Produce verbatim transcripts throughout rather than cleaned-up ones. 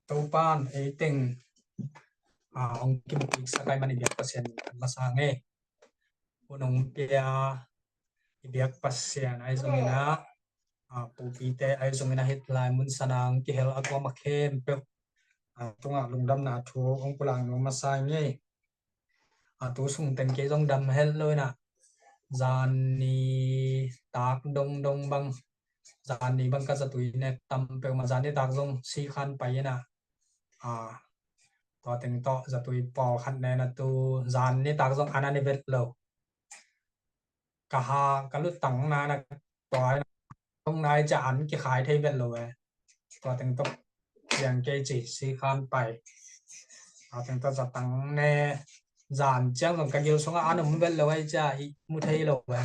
Topa'n ei teng a hong kimukiksak ahih manin i biak Pasian masa ngei. Hun hong pia i biak Pasian ahi zongin ah, a, pupite ahi zongin ah, hih lai mun sana hong kihel a kuama khempeuh a tungah lungdamna thu hong pulak nuam masa ngei. A, tu sung teng kei zong dam het lo in ah, zan ni tak dongdong bang, zan ni bang ka zatui ne tam peuhmah, zan ni tak zong sikhan pai in ah, a, tua teng tawh zatui pawlkhat ne na tu zan ni tak zong an a ni vet lo. Ka ha ka lutang na na tua in ah, tung nai ca an kikhai thei vet lo e. Tua teng tawh piang kei ci sikhan pai. Tua teng tawh zatang ne zan ciang zong ka gil sungah an um vet lo e, ca i mu thei lo e.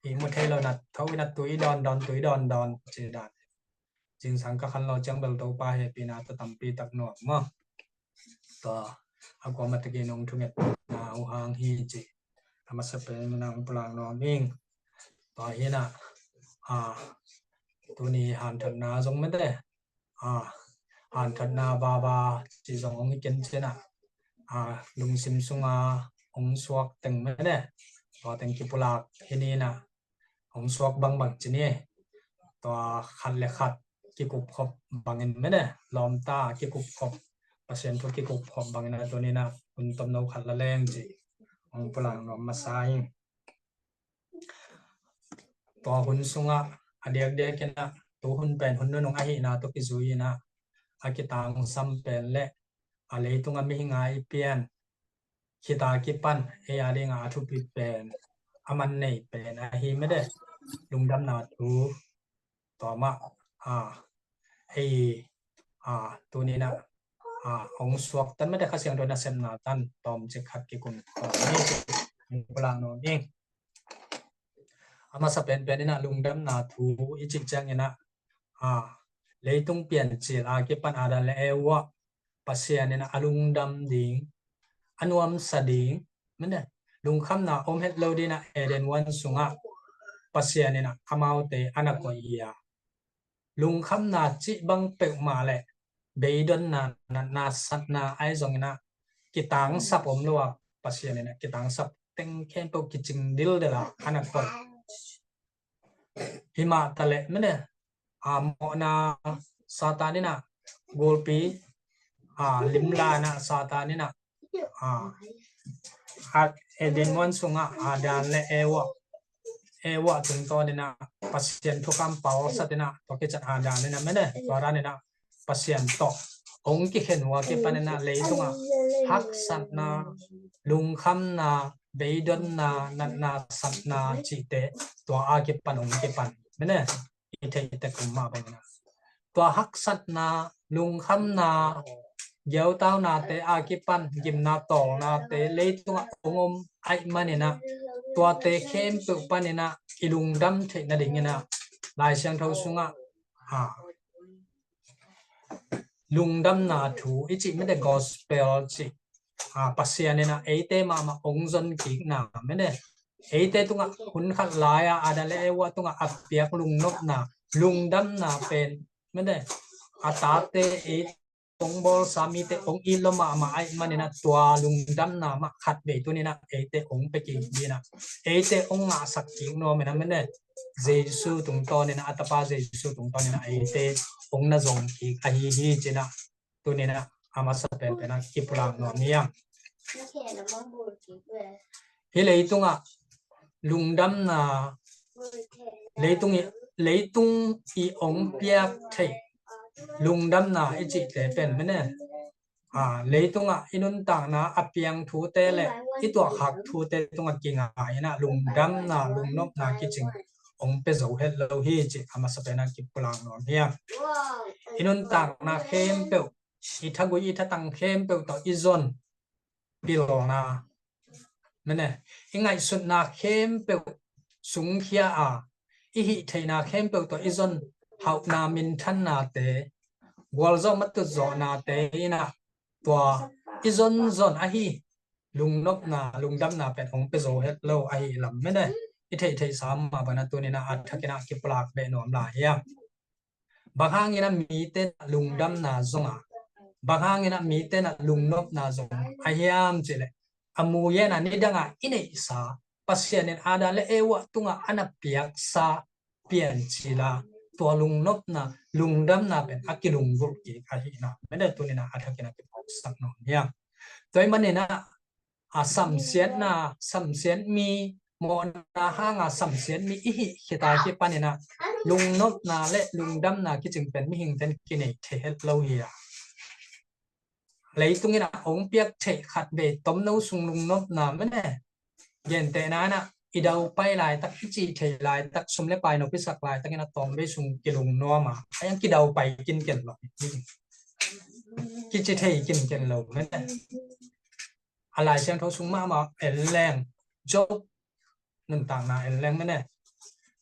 I mu thei lo na tho in ah tui dawndawn, tui dawndawn ci dan. Zingsang ka khan lo ciang bel Topa hehpihna tawh tampi tak nuam maw. Tua a kuama takin hong thungetna uh hang hi ci a masa pen in ah hong pulak nuam ing. Tua hi in ah, a, tuni hanthawnna zong mete, a, hanthawnna vava ci zong hong hi ken ci in ah, a, lungsim sunga hong suak teng mete, tua teng kipulak hi ni in ah, hong suak bangbang ci ni. Tua khat le khat kikupkhop bangin mete, lawmta kikupkhop, Pasian thu kikupkhop bangin ah tuni in ah hun tomno khat la leng ci hong pulak nuam masa ing. Tua hun sungah a diakdiak in ah tu hun pen hun nunung ahihna tawh kizui in ah, a kitangsam pen le a leitung a mihing a i pian khit a kipan ei a dingah a thupi pen, a man nei pen ahi mete, lungdamna thu tua mah, a, ei, a, tuni in ah, a, hong suak tan mete, Kha Siangtho nasepna tan tawmcik khat kikum tawm ni ci hong pulak nuam ing. A masa penpen in ah lungdamna thu i cih ciangin ah, a, leitung piancil a kipan Adam le Eva Pasian in ah a lungdam ding, a nuamsa ding, mene, lungkhamna om het lo ding in ah Eden huan sungah Pasian in ah amaute a na koih hi a, lungkhamna cih bang peuhmah le beidonna, natna, satna ahi zongin ah kitangsap om lo a, Pasian in ah kitangsap teng khempeuh kicing dildel a, a na koih. Hi mah taleh mene, a, mawhna Satan in ah, gulpi, a, limlana Satan in ah, a, a, Eden huan sungah Adam le Eva, Eva tungtawn in ah Pasian thukham palsat in ah, tua kician Adam in ah mene, tua dan in ah Pasian tawh hong kikhen uh a kipan in ah leitungah haksatna, lungkhamna, beidonna, natna, satna cihte tua a kipan hong kipan, mene, i theih tek um mah bangin ah tua haksatna, lungkhamna, giautaunate a kipan gimna tawlnate leitungah hong om ahih manin ah, tuate khempeuh panin ah i lungdam theih nadingin ah Lai Siangtho sungah, a, lungdamna thu i cih mete, gospel cih, a, Pasian in ah eite mahmah hong zon kikna mene, eite tungah hun khat lai-a Adam le Eva tungah a piak lungnopna, lungdamna pen mene, a tate ei hong bawlsa mite hong it lua mahmah ahih manin ah tua lungdamna mah khatvei tuni in ah eite hong pia kik ding in ah, eite hong ngahsak kik nuam in ah mene, Jesu tungtawn in ah, a tapa Jesu tungtawn in ah eite hong na zong kik ahi hi ci in ah tuni in ah a masa penpen ah kipulak nuam hi a. Hih leitungah lungdamna, leitung i, leitung i hong piak theih lungdamna i cihte pen mene, a, leitungah i nuntakna a piang thute le i tuahkhak thute tungah kingai in ah lungdamna, lungnopna kicing hong pia zo het lo hi cih a masa pen ah kipulak nuam hi a. I nuntakna khempeuh, i thagui i thatang khempeuh tawh i zon pilna, mene, i ngaihsutna khempeuh sungkhia a, i hih theihna khempeuh tawh i zon hauhna, minthannate, gualzawh matutzawhnate in ah tua i zonzon ahi lungnopna, lungdamna pen hong pia zo het lo ahi lam mene, i theihtheihsa mah bangin ah tuni in ah a thak in ah kipulak beh nuam lai hi a. Bang hangin a mite na lungdamna zong a, bang hangin a mite na lungnopna zong a hiam cih leh, a mu yen a nidang a i neihsa, Pasian in Adam le Eva tungah a na piaksa piancil a, tua lungnopna, lungdamna pen a kilunggulh kik ahihna, mede tuni-in a thakin a kiphawksak nuam hi hang. Tua ahih manin a, a samsiatna, samsiat mi, mawhna hanga samsiat mi i hih khit a kipanin a, lungnopna le lungdamna kicing pen mihingte'n kinei thei het lo hi a. Leitung in a hong piak theih khat vei tomno sung lungnopna mene. Gentehna in a, i daupai laitak, i cih theih laitak, sum le pai nop i sak laitakin a tawmvei sung kilungnuam a, a hiang kidaupai kinken lo. Kici thei kinken lo mene. A Lai Siangtho sung mahmah en leng, Job nuntakna en leng mene.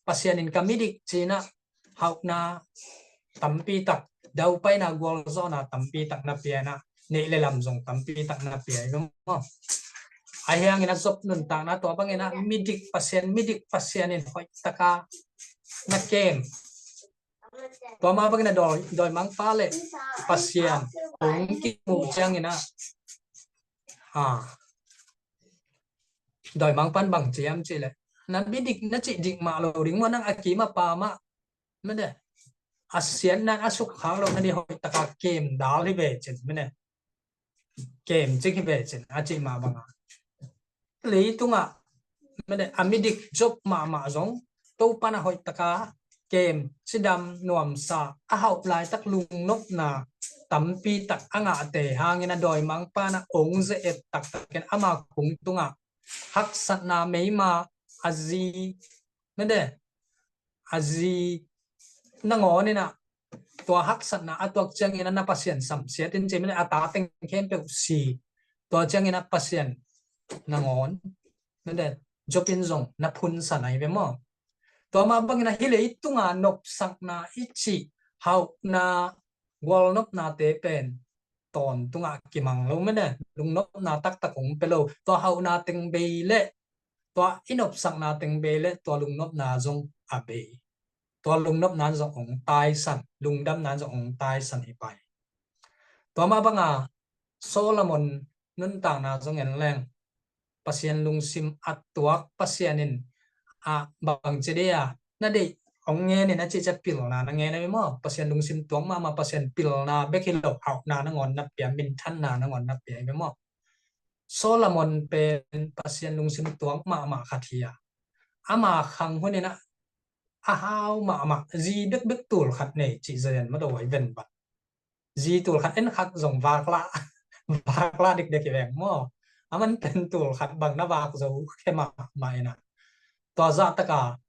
Pasian in ka midik ci-in a hauhna tampi tak, daupaina gualzawhna tampi tak na pia in a, neih le lam zong tampi tak na pia hi maw. A hiangin a Job nuntakna tua bangin a midik Pasian, midik Pasian in hoih taka na kem. Tua mah bangin a dawi, dawimangpa le Pasian hong kimuh ciangin a, a, dawimangpa'n bang ci hiam cih leh, na midik na cih dik mah lo ding maw, nang a kim a pa mah mede, a siatna in a sukkhak loh nading hoih taka kem dal hi ve cin mene. Kem cik hi ve cin a cih mah bang a, leitungah mede, a midik Job mahmah zong Topa'n a hoih taka kem, cidam, nuamsa, a hauh laitak lungnopna tampi tak a ngahte hangin a dawimangpa'n a hong ze-et taktakin ama kung tungah haksatna meima, a zi mede, a zi nangawn in a, tua haksatna a tuak ciangin a na Pasian samsiat in ci mene, a ta teng khempeuh si. Tua ciangin a Pasian nangawn mede, Job in zong na phunsan ahi ve maw. Tua mah bangin a hih leitunga nopsakna i cih hauhna gualnopnate pen tawntungah kimang lo mene, lungnopna taktak hong pia lo. Tua hauhna teng bei le, tua i nopsakna teng bei le, tua lungnopna zong a bei. Tua lungnopna zong hong taisan, lungdamna zong hong taisan hi pai. Tua mah banga Solomon nuntakna zong en leng, Pasian lungsim a tuak Pasian in a bangci dei a na deih hong ngen in a cih ciang pilna na ngen a ve maw. Pasian lungsim tuak mahmah, Pasian pilna bek hi lo, hauhna nangawn na pia, minthanna nangawn na pia hi ve maw. Solomon pen Pasian lungsim tuak mahmah khat hi a, ama khang hun in a, a hau mahmah, zi bekbek tul khat nei cih zazen mah do ai ven bat. Zi tul khat en khat zong vaklah, vaklah dikdek hi veng maw. Aman pen tul khat bang na vak zo khe mahmah in a. Tua zah taka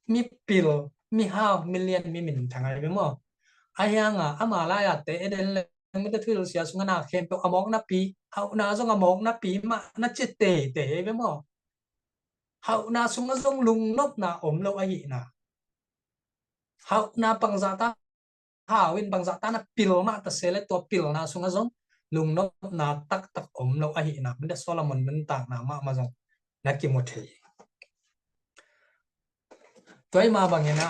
mipil, mihau, milian, miminthang ahi ve maw. A hianga ama lai-a te Eden le mite thuhilsia sunga na khempeuh a mawk napi, hauhna zong a mawk napi mah na ci teitei ahi ve maw. Hauhna sunga zong lungnopna om lo ahihna. Hauhna bangzah ta hau in, bangzah ta na pil mah ta se le tua pilna sunga zong lungnopna taktak om lo ahihna mite Solomon nuntakna mahmah zong na kimu thei. Tua i mah bangin a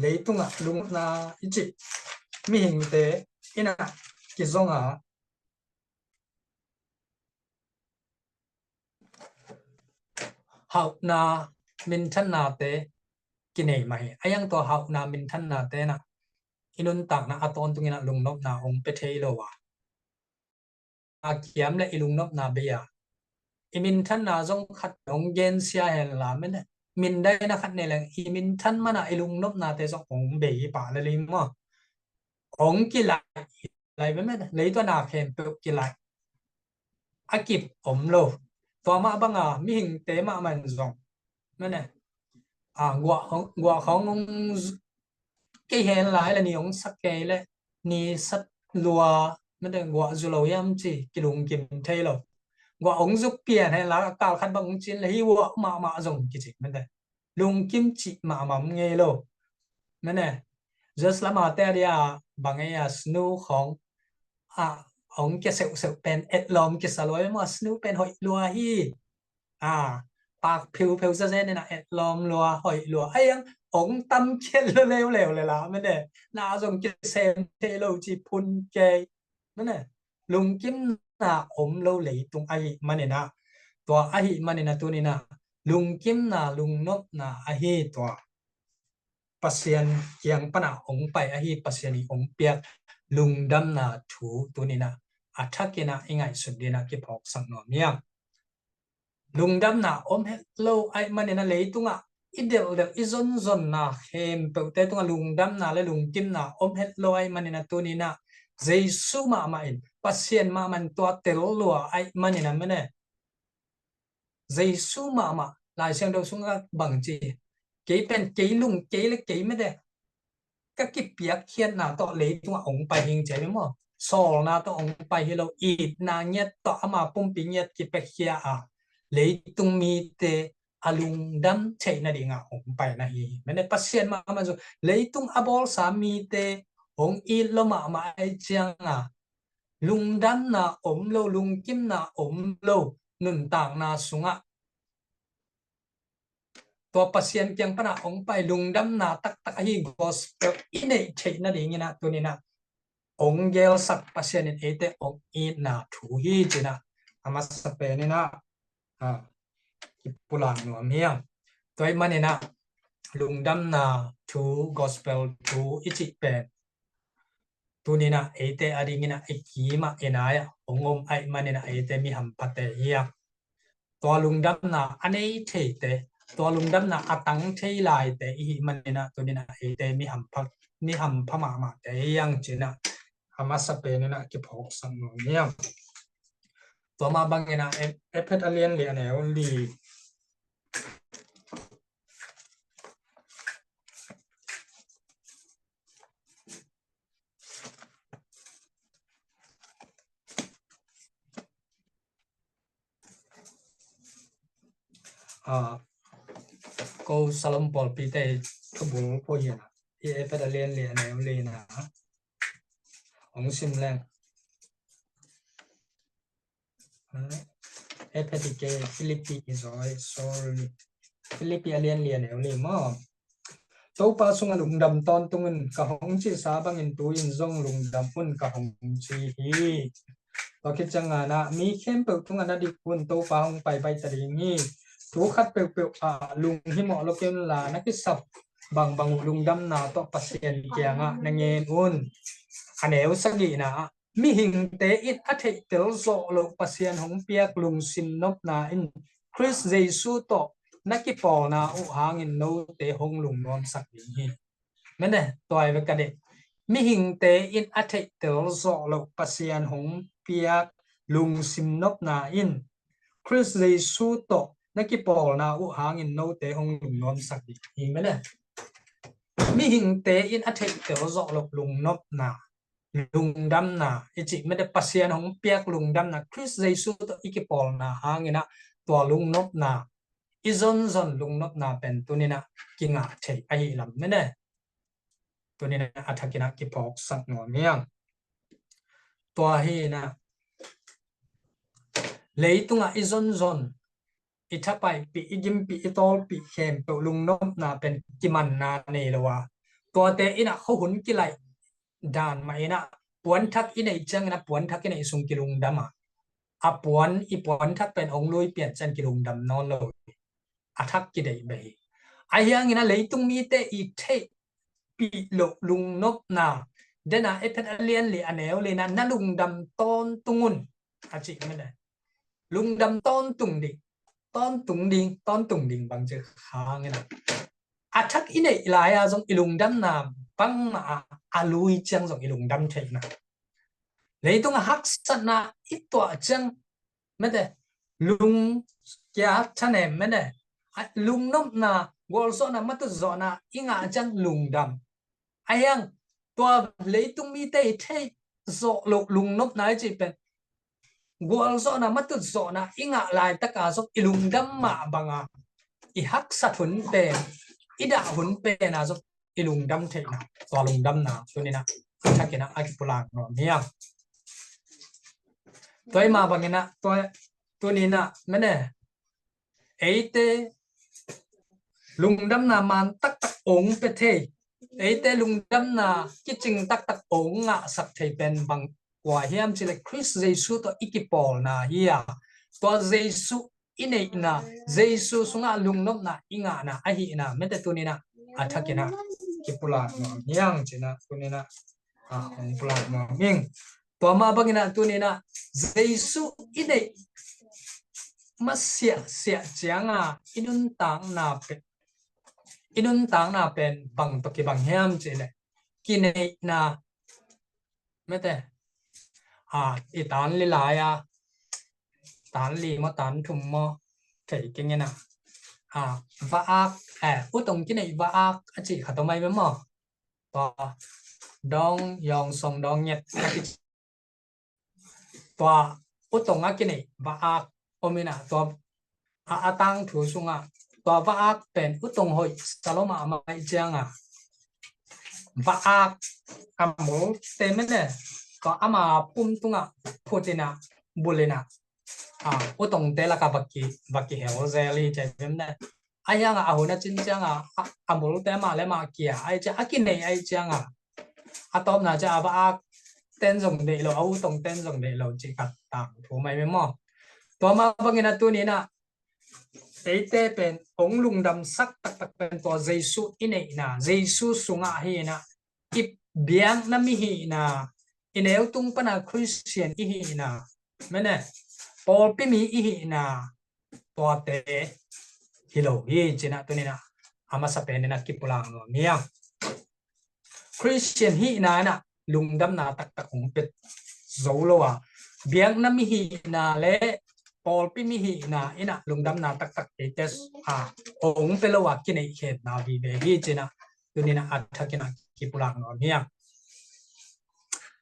leitungah lungnopna i cih mihingte in a kizong a, hauhna minthannate kinei mah hi. A hiang tua hauhna minthannate in a i nuntakna a tawntungin a lungnopna hong pia thei lo a, a kiam le i lungnopna bei a, i minthanna zong khat hong gensia henla mene, mindaina khat nei leng i minthan mana i lungnopnate zong hong bei hi pah le lei maw. Hong kilaih lai ve mene, leitua na khempeuh kilaih. A kip om lo. Tua mah banga mihingte mahmah in zong mene, a, guah hong, guah hong hong kei hen lai le ni hong sak kei le ni sat lua mete guah zu lo hiam ci kilungkim thei lo. Guah hong zuk pian hen lai a kal khat bang hong cin le hi uah mahmah zong kici mete lungkim cih mahmah ngei lo. Mene, just lama te a dia bang ei a snu khong a hong kia seuhseuh pen etlawm kisa lua maw, snu pen hoih lua hi. A, pak pheupheu zazen in a etlawm lua, hoih lua. A hiang ong tam khiat lo leuleu le la mene, na zong kisem thei lo ci phun kei mene. Lungkimna om lo leitung ahih maninah, tua ahih maninah tuninah lungkimna lungnopna ahi tua Pasian kiang pana ong pai ahi Pasian i ong piak lungdamna thu tuninah a thakinah i ngaihsut dinah kiphawksak nuam hiam? Lungdamna om het lo ahih maninah leitungah i delhdelh i zonzonna khempeuhte tungah lungdamna le lungkimna om het lo ahih maninah tuninah Jesu mahmah in Pasian mahmah in tua tel lua ahih maninah mene. Jesu mahmah Lai Siangtho sungah bangci, kei pen kei lung kei le kei mede ka kipiakkhiatna tawh leitungah ong pai hing cia maw? Sawlna tawh ong pai hi lo, itna ngiat tawh ama pumpi ngiat kipiakhia a leitung mite a lungdam theih nadingah ong pai na hi. Mene Pasian mahmah zu leitung a bawlsa mite ong it lo mahmah ai cianga lungdamna om lo, lungkimna om lo nuntakna sungah tua Pasian kiang pana ong pai lungdamna taktak ahi gospel i neih theih nadinginah tuninah ong gelsak Pasian in eite ong itna thu hi cinah a masa peninah a kipulak nuam hiam? Tua ahih maninah lungdamna thu, gospel thu i cih pen tuninah eite a dinginah i kimah i nai-ah ong om ahih maninah eite mi hamphate hiam? Tua lungdamna a nei theite, tua lungdamna a tang thei laite i hih maninah tuninah eite mi hampha, mi hampha mahmahte hiang cinah a masa peninah kiphawksak nuam hiam? Tua mah banginah Ephet a lian li a neu li a ko Salom pawlpite ka bul pawh hian a i Ephet a lian li a neu li na ong sim leng. Ephet i ke Philippi i zawi, sorry. Philippi a lian li a neu li maw? Topa sungah lungdam tawntung un, ka hong cihsa bangin tu-in zong lungdam un ka hong ci hi. Tua khit ciangin ah mi khempeuh tungah na dik un, Topa hong pai baih ta ding hi. Thu khat peuhpeuh ah lunghimawh lo kei unla, na kisap bangbang uh lungdamna tawh Pasian kiangah na ngen un. A neu sagihna ah mihingte in a theihtel zawh loh Pasian hong piak lungsim nopna in Khrist Jesu tawh na kipawlna uh hangin note hong lungnuamsak ding hi. Mene, tua hi ve ka dei. Mihingte in a theihtel zawh loh Pasian hong piak lungsim nopna in Khrist Jesu tawh na kipawlna uh hangin note hong lungnuamsak ding hi. Mene, mihingte in a theihtel zawh loh lungnopna, lungdamna i cih mete, Pasian hong piak lungdamna, Khrist Jesu tawh i kipawlna hangin ah tua lungnopna, i zonzon lungnopna pen tuninah kingah thei ahi lam mene. Tuninah a thakinah kiphawksak nuam hiang. Tua hinah leitungah i zonzon, i thapaihpih, i gimpih, i tawlpih khempeuh lungnopna pen kimanna nei lo a, tuate inah khuahun kilaih dan mah inah puanthak i neih ciangin a puanthak i neih sung kilungdam a, a puan, i puanthak pen hong lui pian ciang kilungdam nawn lo. A thak kideih beh hi. Ahi hangin a leitung mite i theihpih loh lungnopna, dena Ephet a lian li a neu li na, na lungdam tawntung un a cih mene. Lungdam tawntung ding, tawntung ding, tawntung ding bang ci khangin a, a thak i neih lai-a zong i lungdamna bangmah a, a lui ciang zong i lungdam theihna. Leitung a haksatna i tuah ciang mete, lung kia thanem mete, lungnopna, gualzawhna, matutzawhna i ngah ciang lungdam. Ahi hang tua leitung mite i theih zawh loh lungnopna i cih pen gualzawhna, matutzawhna i ngah laitaka zong i lungdam mah banga i haksat hun pen, i dah hun pena zong i lungdam theihna, tua lungdamna tuninah a thakinah a kipulak nuam hiang. Tua i mah banginah tua tuninah mene, eite Lungdamna man taktak ong pia thei, eite lungdamna kicing taktak ong ngahsak thei pen bang kua hiam cih leh Khrist Jesu tawh i kipawlna hi a, tua Jesu i neihna, Jesu sungah lungnopna i ngahna ahihna mete tuninah a thakinah kipulak nuam hiang cinah tuninah a hong pulak nuam hing. Tua mah banginah tuninah Jesu i neih masiahsiah cianga i nuntakna pen, i nuntakna pen bang tawh kibang hiam cih leh kineihna mete a i tan li lai a, tan li maw tan thum maw thei kengena a va-ak, eh, utong kineih va-ak a cih khat om ai ve maw? Tua dawng yawngsong dawng nget a kici tua utong a kineih va-ak om inah tua a, a tangthu sungah tua va-ak pen utong hoih salom a amah ih cianga va-ak a multe mene tua ama pum tungah phutinah bulinah a utongte laka va kihel zel hi cai vem ne. A hianga a hun a cin cianga a multe mah le mah kia ai cia a kinei ai cianga a tawpna cia a va-ak ten zong deih lo, a utong ten zong deih lo cih khat tangthu mai memaw? Tua mah bangin a tuninah eite pen ong lungdamsak taktak pen tua Jesu i neihna, Jesu sungah hi inah i biakna mi hihna, i neutung pana Khristian i hihna mene, pawlpi mi i hihna tuate hi lo hi cinah tuninah a masa peninah kipulak nuam hiang. Khristian hihna inah lungdamna taktak hong pia zo lo a, biakna mi hihna le pawlpi mi hihna inah lungdamna taktak eite a hong pia lo a kineihkhenna vive hi cinah tuninah a thakinah kipulak nuam hiang.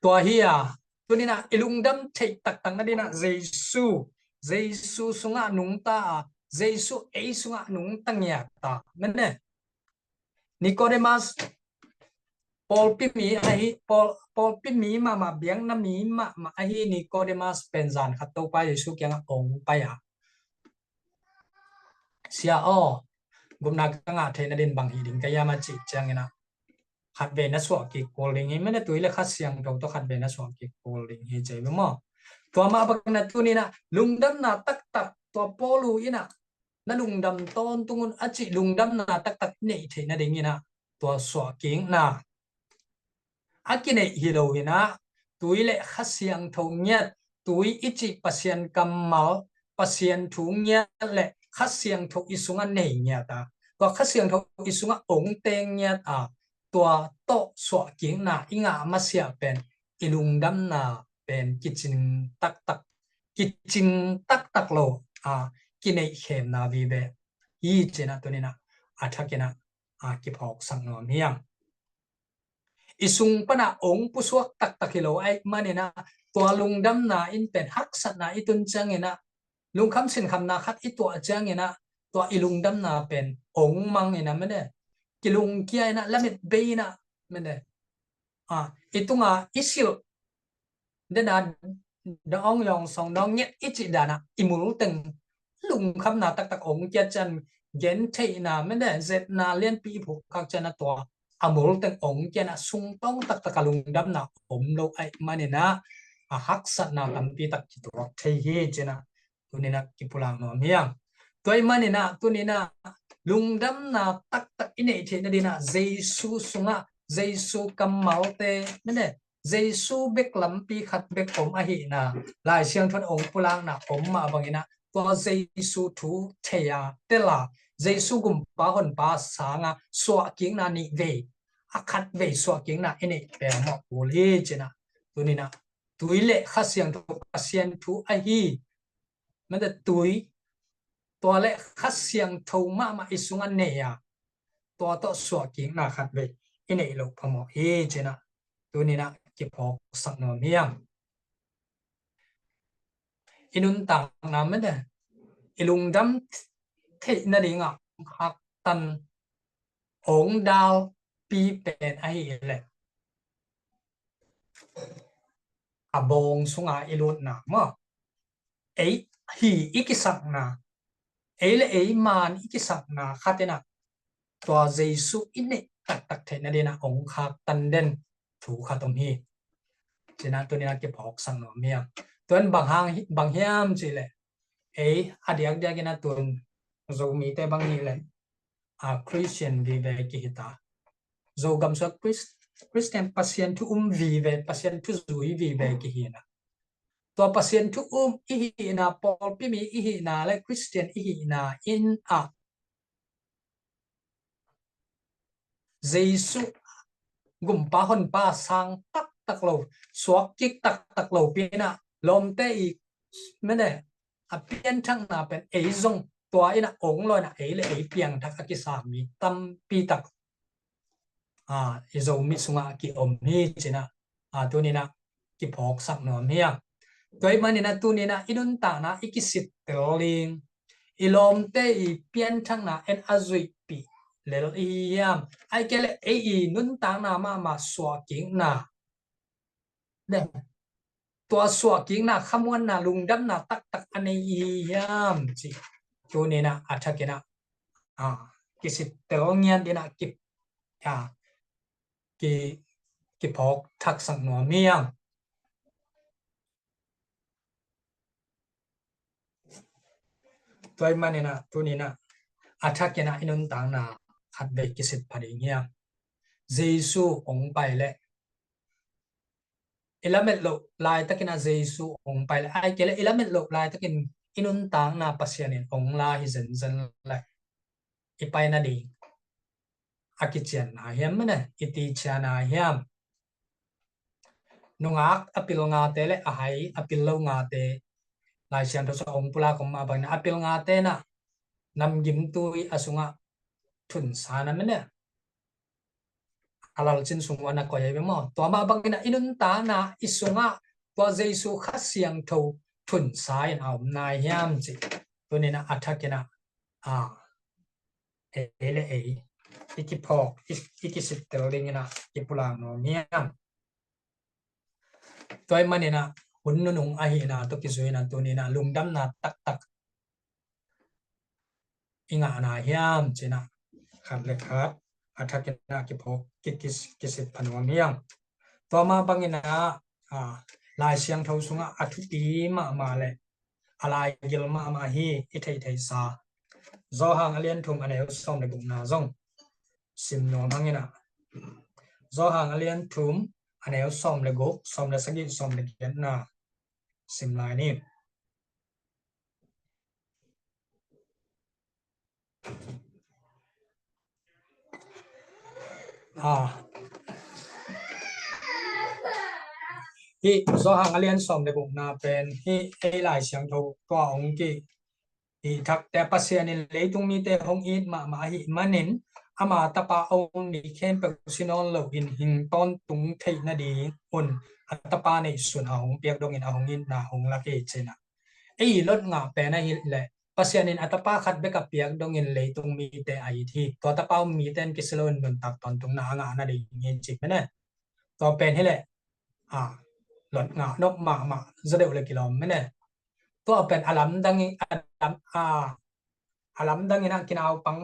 Tua hi a tuninah i lungdam theih taktak nadinah Jesu, Jesu sungah nungta a, Jesu ei sungah nungta ngiat a mene. Nikodemas pawlpi mi ahi, pawl, pawlpi mi mahmah, biakna mi mahmah ahi Nikodemas pen zan khat Topa Jesu kiangah ong pai a, Sia aw, gupna ka ngah theih nadin bang hi ding ka hiam a cih cianginah khatvei na suah kik kul ding hi mene, tui le Kha Siangtho tawh khatvei na suah kik kul ding hi cei maw? Tua mah bangin a tuninah lungdamna taktak tua Paulu inah na lungdam tawntung un a cih lungdamna taktak i neih theih nadinginah tua suahkikna a kineih hi lo inah tui le Kha Siangtho ngiat, tui i cih Pasian kammal, Pasian thu ngiat le Kha Siangtho i sungah nei ngiat a, tua Kha Siangtho i sungah ong teng ngiat a, tua tawh suahkikna i ngah masiah pen i lungdamna pen kicing taktak, kicing taktak lo a kineihkhenna vive hi cinah tuninah a thakinah a kiphawksak nuam hiang. I sung pana ong pusuak taktak hi lo aih maninah tua lungdamna in pen haksatna i tun cianginah lungkham sinkhamna khat i tuah cianginah tua i lungdamna pen ong manginah mene, kilungkia inah lamet bei inah mene a, i tunga i silh dena dawng yawngsong dawng nget i cih danah i multeng lungkhamna taktak ong kia cian gentheihna mene zetna lianpi i phuk khak cianah tua a multeng ong kianah sungtawng taktak a lungdamna om lo aih maninah a haksatna tampi tak kituak thei hi cinah tuninah kipulak nuam hiang. Tua ih maninah tuninah lungdamna taktak i neih theih nadinah Jesu sungah Jesu kammalte mene Jesu bek lampi khat bek om ahihna Lai Siangtho in ong pulakna om mah banginah tua Jesu thu thei a tel a Jesu gumpa honpa sanga suahkikna nih vei a khat vei suahkikna i neih peuhmah kul hi cinah tuninah tui le Kha Siangtho Pasian thu ahi mete tui tua le Kha Siangtho mahmah i sungah nei a tua tawh suahkikna khat vei i neih loh phamawh hi cinah tuninah kiphawksak nuam hiang. I nuntakna mete i lungdam theih nadingah haktan ong dalpi pen ahih leh a bawng sunga i lutna maw, ei hi i kisakna, ei le ei man i kisakna khatinah tua Jesu i neih taktak theihna dingin a ong khaktan den thu khat om hi. Cina tunin a kiphawksak nuam hiam? Tuan bang hang hi, bang hiam cih leh, ei a diakdiakin a tun Zomite bang hi leh, a Christian vive kihi ta. Zogam sua Chris-, Christian Pasian thu um vive, Pasian thu zui vive kihi na. Tua Pasian thu um i hihna, pawlpi mi i hihna le Christian i hihna in a Jesu gumpa honpa sang taktak lo, suak kik taktak lo pi na lawmte i mene a pianthakna pen ei zong tua in a ong lo in a ei le ei piangthak a kisa mi tampi tak a, i Zomi sungah a kiom hi cina, a, tunin a kiphawksak nuam hiam? Tua ahih manin a tunin a i nuntakna i kisittel ding, i lawmte i pianthakna en a zuihpih lel i hi hiam? Ahih kei leh ei i nuntakna mahmah suahkikna, ne, tua suahkikna, khamuanna, lungdamna taktak a nei i hi hiam cih tunin a a thakin a, a, kisittel ngiat dingin a ki, a, ki, kiphawkthaksak nuam hiam? Tua ahih manin a tunin a a thakin a i nuntakna khatvei kisit pha ding hiam? Jesu ong pai leh i lamet loh laitakin a Jesu ong pai leh, ahih kei leh i lamet loh laitakin i nuntakna Pasian in ong la hi zenzen leh i pai nading a kicianna hiam mene, i ticianna hiam? Nungak a pil ngate le a hai a pil lo ngate Lai Siangtho sungah ong pulak om mah bangin a pil ngate na namgimtui a sungah thunsa na mene, a lalcin sung uah na koih ahi ve maw? Tua mah bangin a i nuntakna i sungah tua Jesu Kha Siangtho thunsa in a om nai hiam cih tunin a a thakin a, a, ei le ei i kiphawk, i, i kisittel dingin a kipulak nuam hiam? Tua ahih manin a hun nunung ahihna tawh kizui in a tunin a lungdamna taktak i ngahna hiam cina khat le khat a thakin a kiphawk ki, ki, kisit pha nuam hiam? Tua mah bangin a, a, Lai Siangtho sungah a thupi mahmah le a laigil mahmah hi i theihtheihsa Johan a lian thum a neu sawm le gukna zong sim nuam hangin a, Johan a lian thum a neu sawm le guk, sawm le sagih, sawm le giatna sim lai ni. A, hih Johan a lian sawm le gukna pen hih ei Lai Siangtho tua ong ki, i thakte Pasian in leitung mite hong it mahmah ahih manin ama tapa a um mi khempeuh si nawn loin hing tawntung theih nading un a tapa neihsun a hong piak dongin a hong itna hong lak hi cina. Ei lot ngah pen ahih leh Pasian in a tapa khat bek a piak dongin leitung mite a it hi. Tua tapa um mite in kisia loin nuntak tawntungna a ngah nading hi cih mene. Tua pen hi leh, a, lot ngah nop mahmah zaw deuh le kilawm mene. Tua pen a lamdang i, a lam, a, a lamdang in a kinaupang,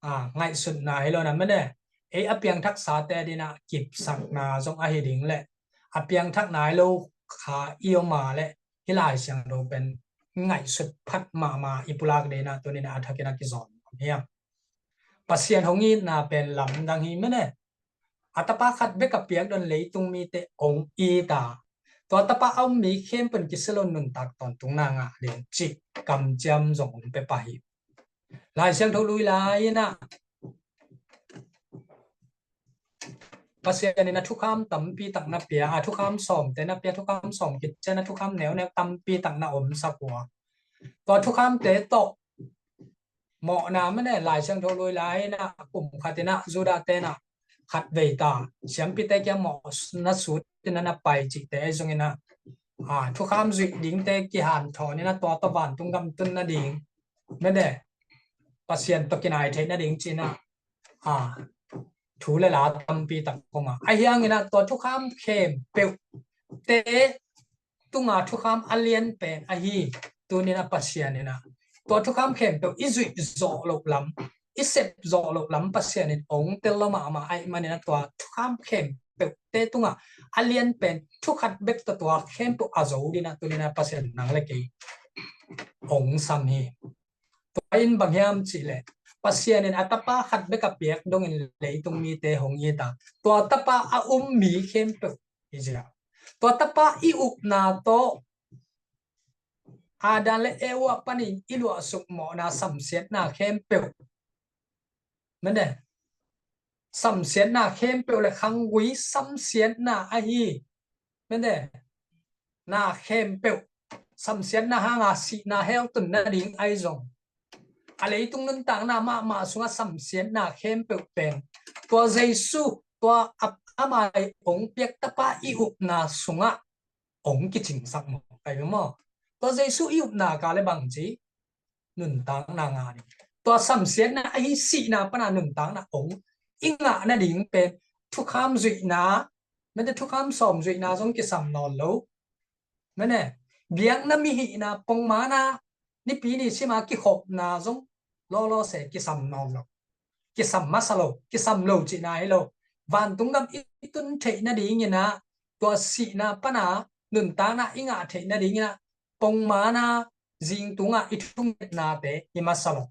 a, ngaihsutna hi lo na mene. Ei a piangthaksate dingin a kipsakna zong ahi ding le a piangthakna hi lo kha i om a le hih Lai Siangtho pen ngaihsut phat mahmah i pulak dingin a tunin a thakin a kizom hiam? Pasian hong itna pen lamdang hi mene. A tapa khat bek a piak dongin leitung mite hong it a, tua tapa a um mi khempeuh in kisia loin nuntak tawntungna ngah ding cih kamciam zong hong pia pah hi. Lai Siangtho lui lai-in a Pasian in a thukham tampi tak na pia, a thukham sawmte na pia, thukham sawm khit ciang a thukham neuneu tampi tak na omsak uh a, tua thukhamte tawh mawhna mene Lai Siangtho lui lai-in a kum khat in a Judah-te in a khatvei ta siampite kiang mawhna sut in a na pai cihte ahi zongin a, a, thukham zuih dingte kihanthawn in a tua tawh vantung gam tun nading mene Pasian tawh kinai theih nading ci-in a, a, thu le la tampi tak om a, ahi hangin a tua thukham khempeuhte tunga thukham a lian pen ahi tunin a Pasian in a tua thukham khempeuh i zuih zawh loh lam, i sep zawh loh lam Pasian in ong tel lo mahmah ahih manin a tua thukham khempeuhte tungah a lian pen thu khat bek tawh tua khempeuh a zo dingin a tuni-in a Pasian nang le kei ong sam hi. Tua in bang hiam cih leh Pasian in a tapa khat bek a piak dongin leitung mite hong it a, tua tapa a um mi khempeuh hi ziau. Tua tapa i upna tawh Adam le Eva panin i luahsuk mawhna samsiatna khempeuh, mene, samsiatna khempeuh le khanggui samsiatna ahi, mene, na khempeuh samsiatna hanga sihna hell tun nading ahi zong, a leitung nuntakna mahmah sungah samsiatna khempeuh pen tua Jesu, tua a, ama i ong piak tapa i upna sungah ong kicingsak mawk ahi ve maw? Tua Jesu i upna ka le bang ci, nuntakna ngah ding. Tua samsiatna ahi sihna pana nuntakna ong i ngah nading pen thukham zuihna, mete, thukham sawm zuihna zong kisam nawn lo. Mene, biakna mihihna, pongmana, nipi ni sima kikhopna zong lawlawse kisam nawn lo. Kisam masa lo, kisam lo cihna hi lo. Vantung gam i tun theih nadingin a, tua sihna pana nuntakna i ngah theih nadingin a, pongmana zingtunga i thungetnate hi masa lo.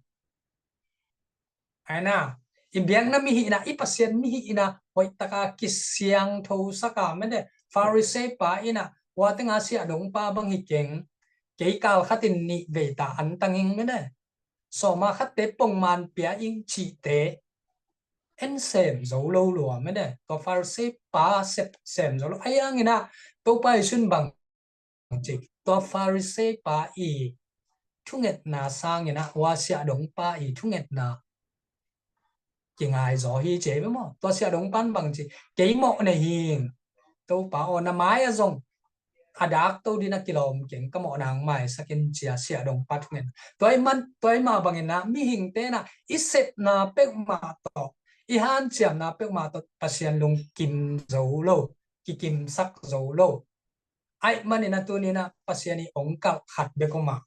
Aina, i biakna mihihna, i Pasian mihihna hoihtaka kisiangtho saka, mete, Pharisee pa in a, ua tenga siahdongpa bang hi keng, kei kal khatin nih veita an tanging, mete, sawma khatte pongman pia ing cihte en sem zo lo lua, mete, tua Pharisee pa sep sem zo lo. Ahi hangin a, Topa Jesu in bang ci, tua Pharisee pa i thungetna sangin a, ua siahdongpa i thungetna kingai zaw hi ci ve maw? Tua siahdongpa in bang ci, kei mawh nei hing, Topa aw, na mai-ah zong a dak to dingin a kilawm keng, ka mawhna hong maisak in ci a siahdongpa thungen. Tua ahih man, tua ahih mah bangin a, mihingte in a, i sepna peuhmah tawh, i hanciamna peuhmah tawh Pasian lungkim zo lo, kikimsak zo lo. Ahih manin a tuni-in a Pasian i ong kalh khat bek om a,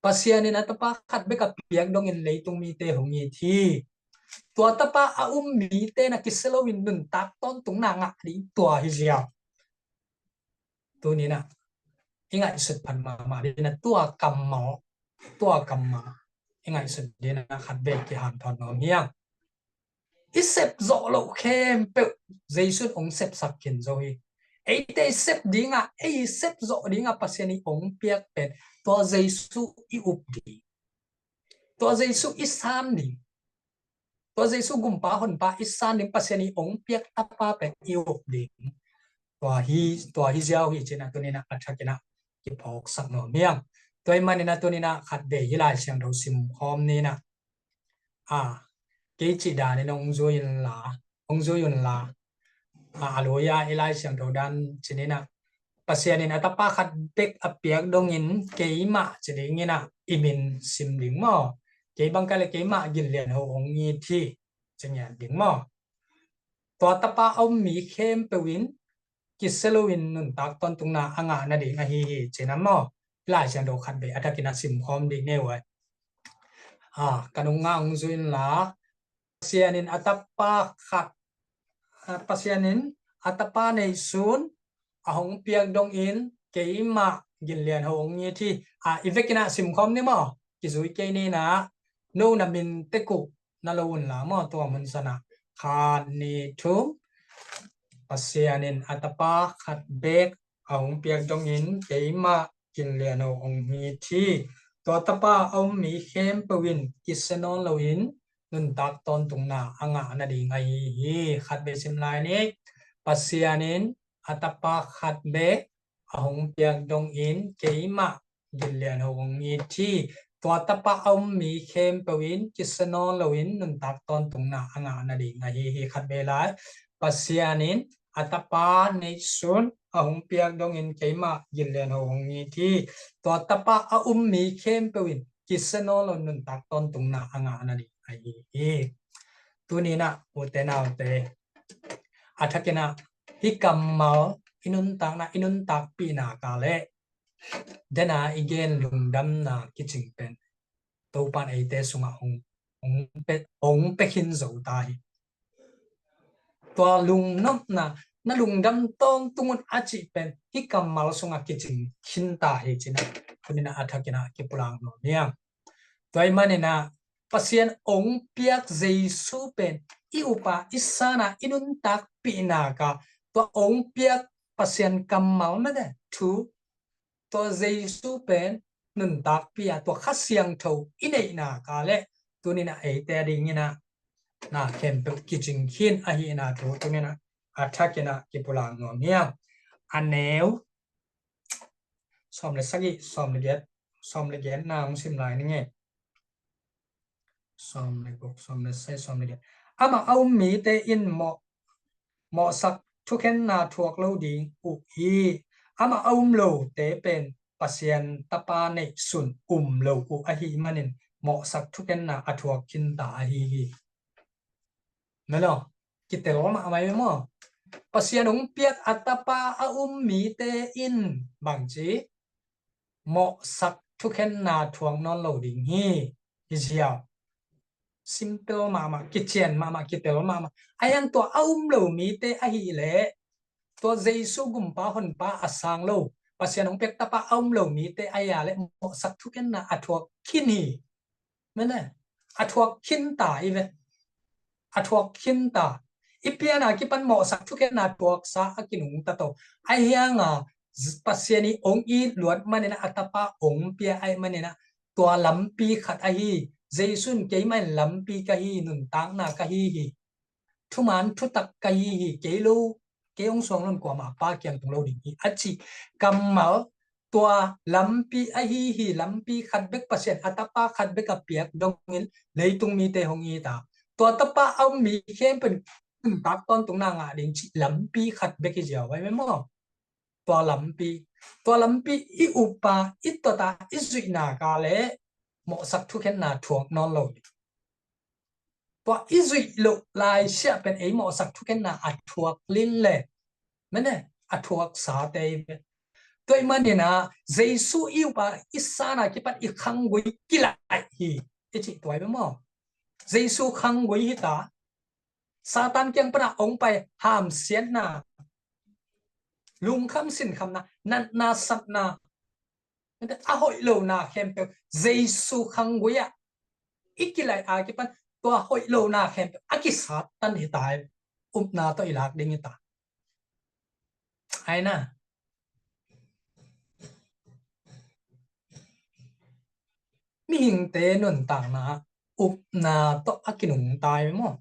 Pasian in a tapa khat bek a piak dongin leitung mite hong it hi. Tua tapa a um mite in a kisia loin nuntak tawntungna ngah ding tua hi ziau. Tuni-in a i ngaihsut phat mahmah dingin a tua kammal, tua kammal i ngaihsut dingin a khat vei kihanthawn nuam hi hang. I sep zawh loh khempeuh Jesu in ong sepsak khin zo hi. Eite i sep dinga, ei i sep zawh dinga Pasian i ong piak pen tua Jesu i up ding, tua Jesu i san ding, tua Jesu gumpa honpa i san ding, Pasian i ong piak tapa pen i up ding. Tua hi, tua hi ziau hi ci-in a tuni-in a a thakin a kiphawksak nuam hi hang. Tua ahih manin a tuni-in a khat vei hih Lai Siangtho sim khawm ni-in a, a, kei cih danin hong zui inla, hong zui unla, a, a lui-a i Lai Siangtho dan ci-in a, Pasian in a tapa khat bek a piak dongin keimah ci dingin a i min sim ding maw? Kei bang ka le keimah Gin Lian Ho hong it hi ci ngiat ding maw? Tua tapa a um mi khempeuh in kisia loin nuntak tawntungna a ngah nading ahi hi ci-in a maw? Lai Siangtho khat vei a thakin a sim khawm ding nei uh ai. A, ka nung nga hong zui inla, Pasian in a tapa khat, a, Pasian in a tapa neihsun a hong piak dongin keimah Gin Lian Ho hong it hi. A, i vekin a sim khawm ni maw? Kizui kei ni-in a, no na min tek uh na lo unla maw, tua mun sanah. Khat, nih, thum. Pasian in a tapa khat bek a hong piak dongin keimah Gin Lian Ho hong it hi. Tua tapa a um mi khempeuh in kisia nawn loin nuntak tawntungna a ngah nading ahi hi. Khat vei sim lai ni. Pasian in a tapa khat bek a hong piak dongin keimah Gin Lian Ho hong it hi. Tua tapa a um mi khempeuh in kisia nawn loin nuntak tawntungna a ngah nading ahi hi. Khat vei lai. Pasian in a tapa neihsun a hong piak dongin keimah Gin Lian Ho hong it hi. Tua tapa a um mi khempeuh in kisia nawn loin nuntak tawntungna a ngah nading ahi hi. Tuni-in a, ute naute, a thakin a hih kammal i nuntakna, i nuntakpihna ka le dena i gen lungdamna kicing pen Topa in eite sungah hong ong pe, ong pe khin zo ta hi. Tua lungnopna, na lungdam tawntung un a cih pen hih kammal sungah kicing khin ta hi ci-in ah, tuni-in ah a thakin ah kipulak nuam hi hang. Tua ahih manin ah Pasian ong piak Jesu pen i upa, i sana, i nuntakpih nak a, tua ong piak Pasian kammal mah te thu, tua Jesu pen nuntakpih a, tua Kha Siangtho i neih nak a leh tuni-in ah eite adingin ah na khempeuh kicing khin ahihna thu tuni-in ah a thakin ah kipulak nuam hi hang. A neu sawm le sagih, sawm le giat, sawm le giatna hong sim lai ning ei. Sawm le guk, sawm le sagih, sawm le giat. Amah a um mite in mawh, mawhsak thukhenna thuak lo ding uh hi. Amah a um lote pen Pasian Tapa neihsun um lo uh ahih manin mawhsak thukhenna a thuak khin ta ahi hi. Melo, kitel mahmah hi maw? Pasian hong piak a Tapa a um mite in bangci mawhsak thukhenna thuak nawn lo ding hi. Hi ziau. Simple mahmah, kician mahmah, kitel mahmah. Ahi hang tua a um lo mite ahih leh, tua Jesu gumpa honpa a sang lo, Pasian hong piak Tapa a um lo mite ahih leh mawhsak thukhenna a thuak khin hi. Mene, a thuak khin ta hi ve. A thuak khin ta. I pian a kipan mawhsak thukhenna thuaksa a kinungta to. Ahi hang a Pasian i ong it luat manin ah a Tapa ong pia ahih manin ah tua lampi khat ahi. Jesu in keimah in lampi ka hi, nuntakna ka hi hi. Thuman thutak ka hi hi, kei lo, kei hong suang lo in kuamah Pa kiang tung lo ding hi a cih kammal, tua lampi ahi hi, lampi khat bek Pasian a Tapa khat bek a piak dongin leitung mite hong it a, tua Tapa a um mi khempeuh in nuntak tawntungna ngah ding cih lampi khat bek hi ziau vai ve maw? Tua lampi, tua lampi i upa, i tuata, i zuihna ka leh mawhsak thukhenna thuak nawn lo. Tua i zuih loh lai siah pen ei mawhsak thukhenna a thuak lin le, mene, a thuak sa te i ve. Tua ahih manin ah Jesu i upa, i sana kipan i khanggui kilaih hi. I cih tua i ve maw? Jesu khanggui hi ta. Satan kiang pana ong pai hamsiatna, lungkham sinkhamna, natna satna, a hoih lona khempeuh Jesu khanggui ah i kilaih a kipan tua hoih lona khempeuh a kisattan hi ta hi. Upna tawh i lak ding hi ta. Aina. Mihingte nuntakna upna tawh a kinungta hi maw?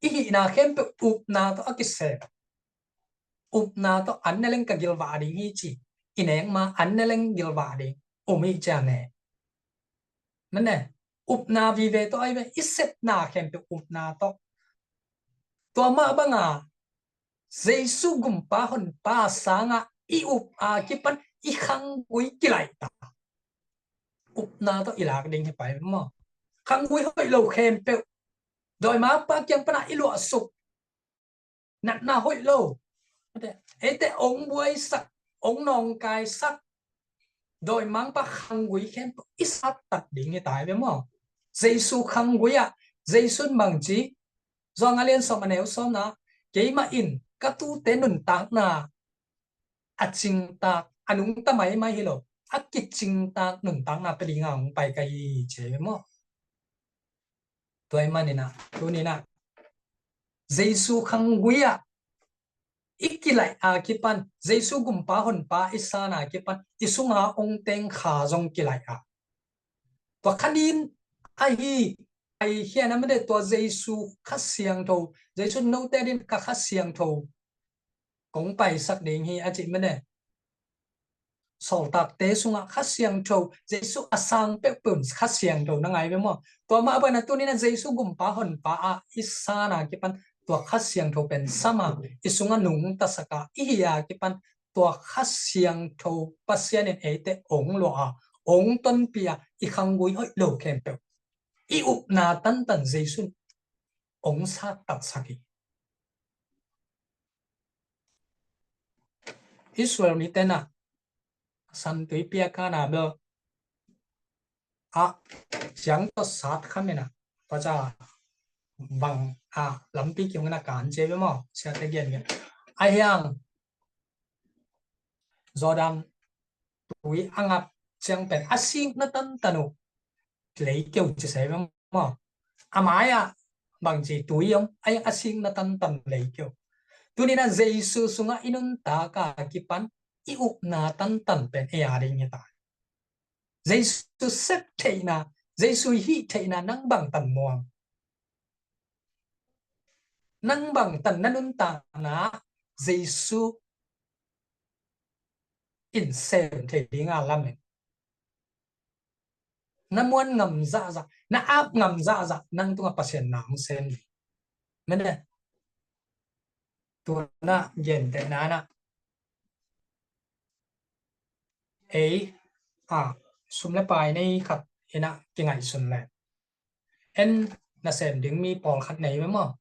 I hihna khempeuh upna tawh a kisep. Upna tawh an ne leng ka gilvah ding hi ci. I nek ma an ne leng gilvah ding. Um hi cia ne. Mene, upna vive tawh ahi ve, i sepna khempeuh upna tawh. Tua mah banga Jesu gumpa honpa sangah i up a kipan i khanggui kilaih ta. Upna tawh i lak ding hi pai maw? Khanggui hoih lo khempeuh dawimangpa kiang pana i luahsuk. Natna hoih lo. Eite ong buaisak, ong nawngkaisak, dawimangpa khanggui khempeuh i sattat ding hi ta hi ve maw? Jesu khanggui ah, Jesu in bangci, Johan a lian sawm a neu sawmna, keimah in ka tute nuntakna a cingtak, a nungta maimai hi lo, a kicingtak nuntakna pia dinga hong pai ka hi ci hi ve maw? Tua ahih manin ah, tuni-in ah Jesu khanggui ah i kilaih a kipan, Jesu gumpa honpa i san a kipan, i sunga ong teng kha zong kilaih a. Tua kha nin ahi, ahi hian a mede tua Jesu Kha Siangtho, Jesu note din ka Kha Siangtho kong paisak ding hi a cih mede. Sawltakte sungah Kha Siangtho, Jesu a sang peuhpeuh in Kha Siangtho na ngai ve maw? Tua mah bana tuni-in ah Jesu gumpa honpa ah i san a kipan tua Kha Siangtho pen sam a, i sungah nungtasak a, i hi a kipan tua Kha Siangtho Pasian in eite ong luah a, ong tonpih a, i khanggui hoih lo khempeuh, i upna tantan Jesu in ong sattatsak hi. Israel mite na Santui piak a na bel a siang tawh sat kha mena ca bang a lampi kiung na kan cia ve maw, siate gen gen. A hiang Jordan tui a ngap ciang pen a sikna tantan uh leikeu ci sai ve maw. A mai-ah bangci tui om, a hiang a sikna tantan leikeu. Tuni-in ah Jesu sungah i nuntak a kipan i upna tantan pen ei a ding hi ta. Jesu sep theihna, Jesu i hih theihna nang bangtan muang. Nang bangtan na nuntakna Jesu in sem thei dinga lamen. Na muan ngam zahzah, na ap ngam zahzah, nang tungah Pasian na hong sem ding. Mene. Tuna gentehna na ei a sum le pai nei khat ina kingaihsun le en nasem ding mi pawlkhat nei ve maw?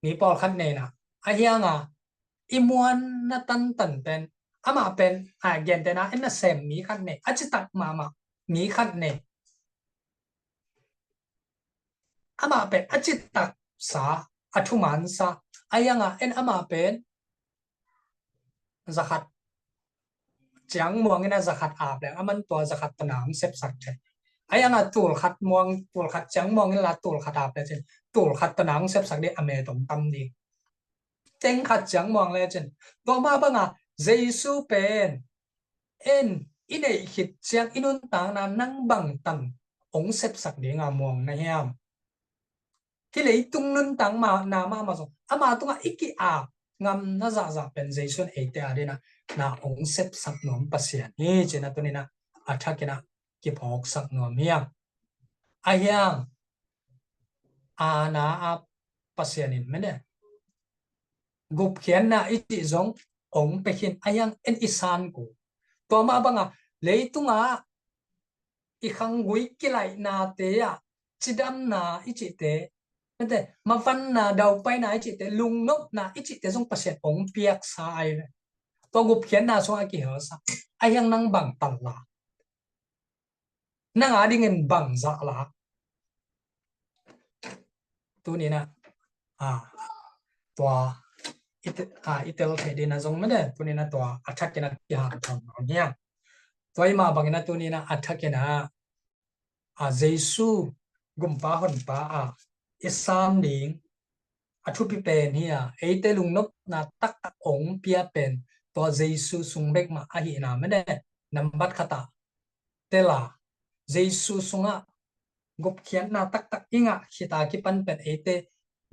Mi pawlkhat nei na a hianga i muanna tantan pen amah pen a gentehna en nasem mi khat nei, a citak mahmah mi khat nei. Amah pen a citak sa, a thuman sa, a hianga en amah pen zakhat ciang muang ina zakhat ap leng aman tua zakhat tana hong sepsak thei. A hianga tulkhat muang, tulkhat ciang muang ila tulkhat ap le cin tulkhat tana hong sepsak ding a met om tam ding. Teng khat ciang muang le cin tua mah banga Jesu pen en i neih khit ciang i nuntakna nang bangtan hong sepsak dinga muang na hiam? Hih leitung nuntak na mahmah zong ama tungah i ki-ap ngam na zahzah pen Jesu in eite a dina na hong sepsak nuam Pasian hi cina tunina a thakina kiphawksak nuam hiam? A hiang a na a Pasian in mene gupkhiatna i cih zong hong pekhin a hiang en i san ku. Tua mah banga leitungah i khanggui kilaihnate ah cidamna i cihte, mete mavanna daupaina i cihte, lungnopna i cihte zong Pasian hong piaksa ai ve. Tua gupkhiatna sungah a kihelsa a hiang nang bangtan la nang a dingin bangzah la. Tunina a tua i tel thei dina zong mene tunina tua a thakina kihanthawn nuam hiam? Tua i mah bangina tunina a thakina a Jesu gumpa honpa a i san ding a thupi pen hi a eite lungnopna taktak hong pia pen tua Jesu sung bek mah ahihna mene nambat khatah tela Jesu sungah gupkhiatna taktak i ngah khita kipan pen eite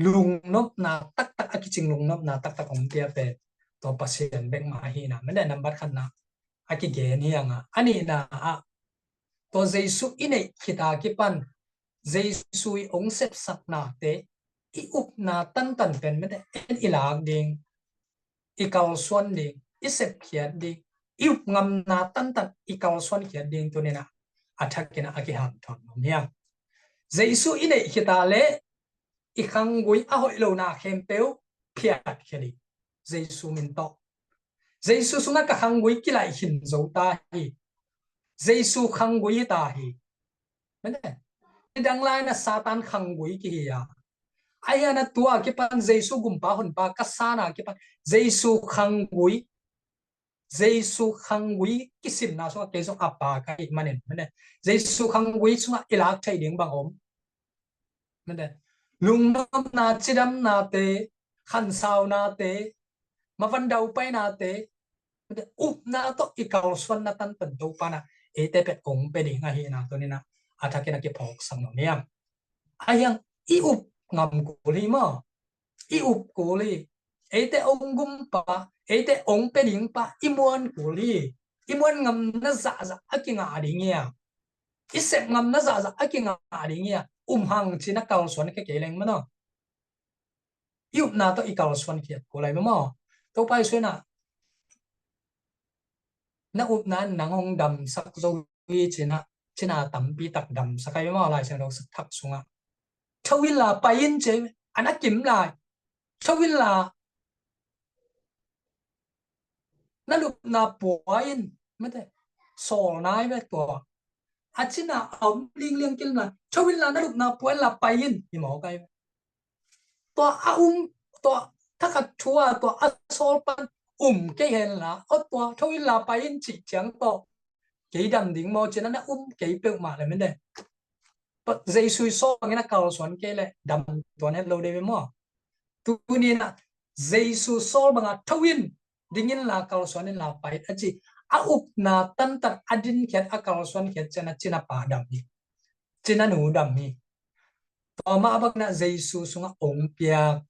lungnopna taktak a kicing lungnopna taktak hong pia pen tua Pasian bek mah ahihna mene nambat khatna a kigen hi a ngah. A nihna ah tua Jesu i neih khita kipan Jesu i hong sepsaknate i upna tantan pen mete en i lak ding, i kalsuan ding, i sepkhiat ding, i up ngamna tantan i kalsuan khiat ding tunina a thakina a kihanthawn nuam hiam? Jesu i neih khita le i khanggui a hoih lona khempeuh phiatkhia ding. Jesu min tawh Jesu sungah ka khanggui kilaih khin zo ta hi. Jesu khanggui hi ta hi. Mene. Midang laina Satan khanggui kihi a. A hiana tua kipan Jesu gumpa honpa ka sana kipan Jesu khanggui, Jesu khanggui kisinna sungah kei zong a pa ka hih manin mene Jesu khanggui sungah i lak thei ding bang om? Mete lungnopna cidamnate, khansaunate, mavan daupainate, upna tawh i kalsuanna tantan Topa na eite pet hong pe ding ahihna tunina a thakina kiphawksak nuam hiam? A hiang i up ngam kul hi maw? I up kul hi. Eite hong gumpa, eite hong pe dingpa i muan kul hi. I muan ngamna zahzah a kingah ding hi a, i sep ngamna zahzah a kingah ding hi a, um hang cina kalsuan khe kei leng manaw. I upna tawh i kalsuan khiat kul lai mamaw. Topa i suina na upna nang hong damsak zo hi cina, cina tampi tak damsak ai mamaw Lai Siangtho thak sungah. Tho inla pai in ce, an a kim lai. Tho inla na lupna pua in mete sawl nai ve tua. a cina a om lingliang kei na, tho inla na lupna pua inla pai in, hi mawk ai. Tua a um, tua thakhat thu a, tua a sawl pan um kei henla, aw tua tho inla pai in cih ciang tawh kei dam ding maw, cina na um kei peuhmah le mene. Jesu i sawl bangin a kalsuan kei le dam tuan het lo dei ve maw. Tuninah Jesu sawl banga tho in, ding inla kalsuan inla pai a ci. A upna tantat a dinkhiat a kalsuan khiat ciana cina pa dam hi. Cina nu dam hi. Tua mah banginah Jesu sungah ong piak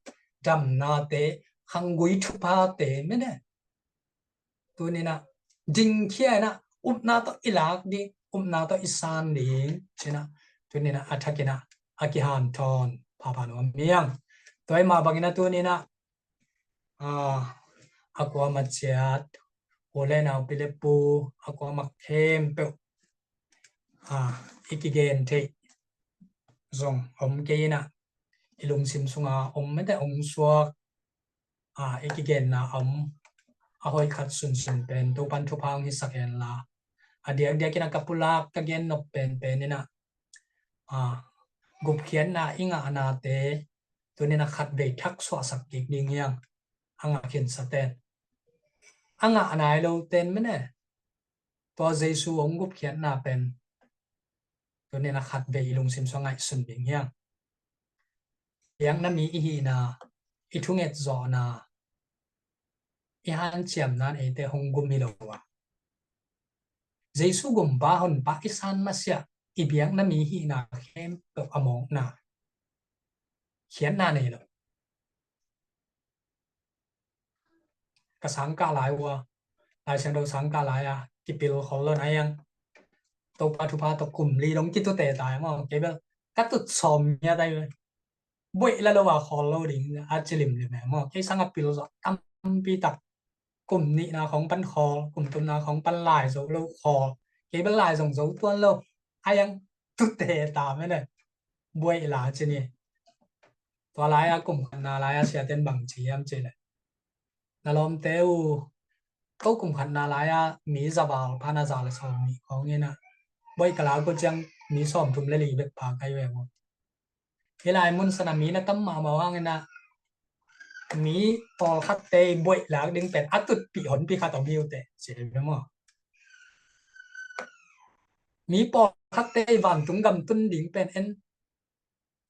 damnate, khanggui thuphate mene. Tuninah dingkhia inah upna tawh i lak ding, upna tawh i san ding cinah tuninah a thakinah a kihanthawn phapha nuam hiang. Tua i mah banginah tuninah a kuama ciat u le nau pi le pu, a kuama khempeuh a i kigen theih zong om kei inah i lungsim sunga om mete ong suak a i kigenna om a hoih khat sunsun pen Topan thupha hong hisak henla a diakdiak inah ka pulak ka gen nop penpen inah a gupkhiatna i ngahnate tuninah khatvei thak suahsak kik ding hiang. A ngah khinsa ten a ngah nai lo ten mene. Tua Jesu hong gupkhiatna pen tuninah khatvei i lungsim sua ngaihsun ding hiang. Biakna mi i hihna, i thunget zawhna, i hanciamna in eite hong gum hi lo a, Jesu gumpa honpa i san masiah i biakna mi hihna khempeuh a mawkna khiatna nei lo. Ka sangkah lai uh a, Lai Siangtho sangkah lai a kipil khol lo na hiang. Topa thupha tawh kum li dong kitute tai maw, kei bel ka tut sawm ngiat ai ve. Buaih la lo a khawl lo ding a ci limlim e maw. Kei sangah pil zawh tampi tak, kum nihna khong pan khawl, kum thumna khong pan lai zo lo khawl. Kei bel lai zong zo tuan lo. A hiang tute ta mene. Buaih la ci ni. Tua lai-a kum khatna lai-a siaten bang ci hiam ci le, na lawmte uh, ko kum khatna lai-a mi za val pha na za le sawm nih khawng inah buaih ka lak uh ciang mi sawm thum le li bek pha kai ve maw. Hi lai mun sana mi na tam mahmah uh hang inah mi pawlkhatte buaih lak ding pen a tutpih honpi khat om hi uh teh ci ve maw. Mi pawlkhatte vantung gam tun ding pen en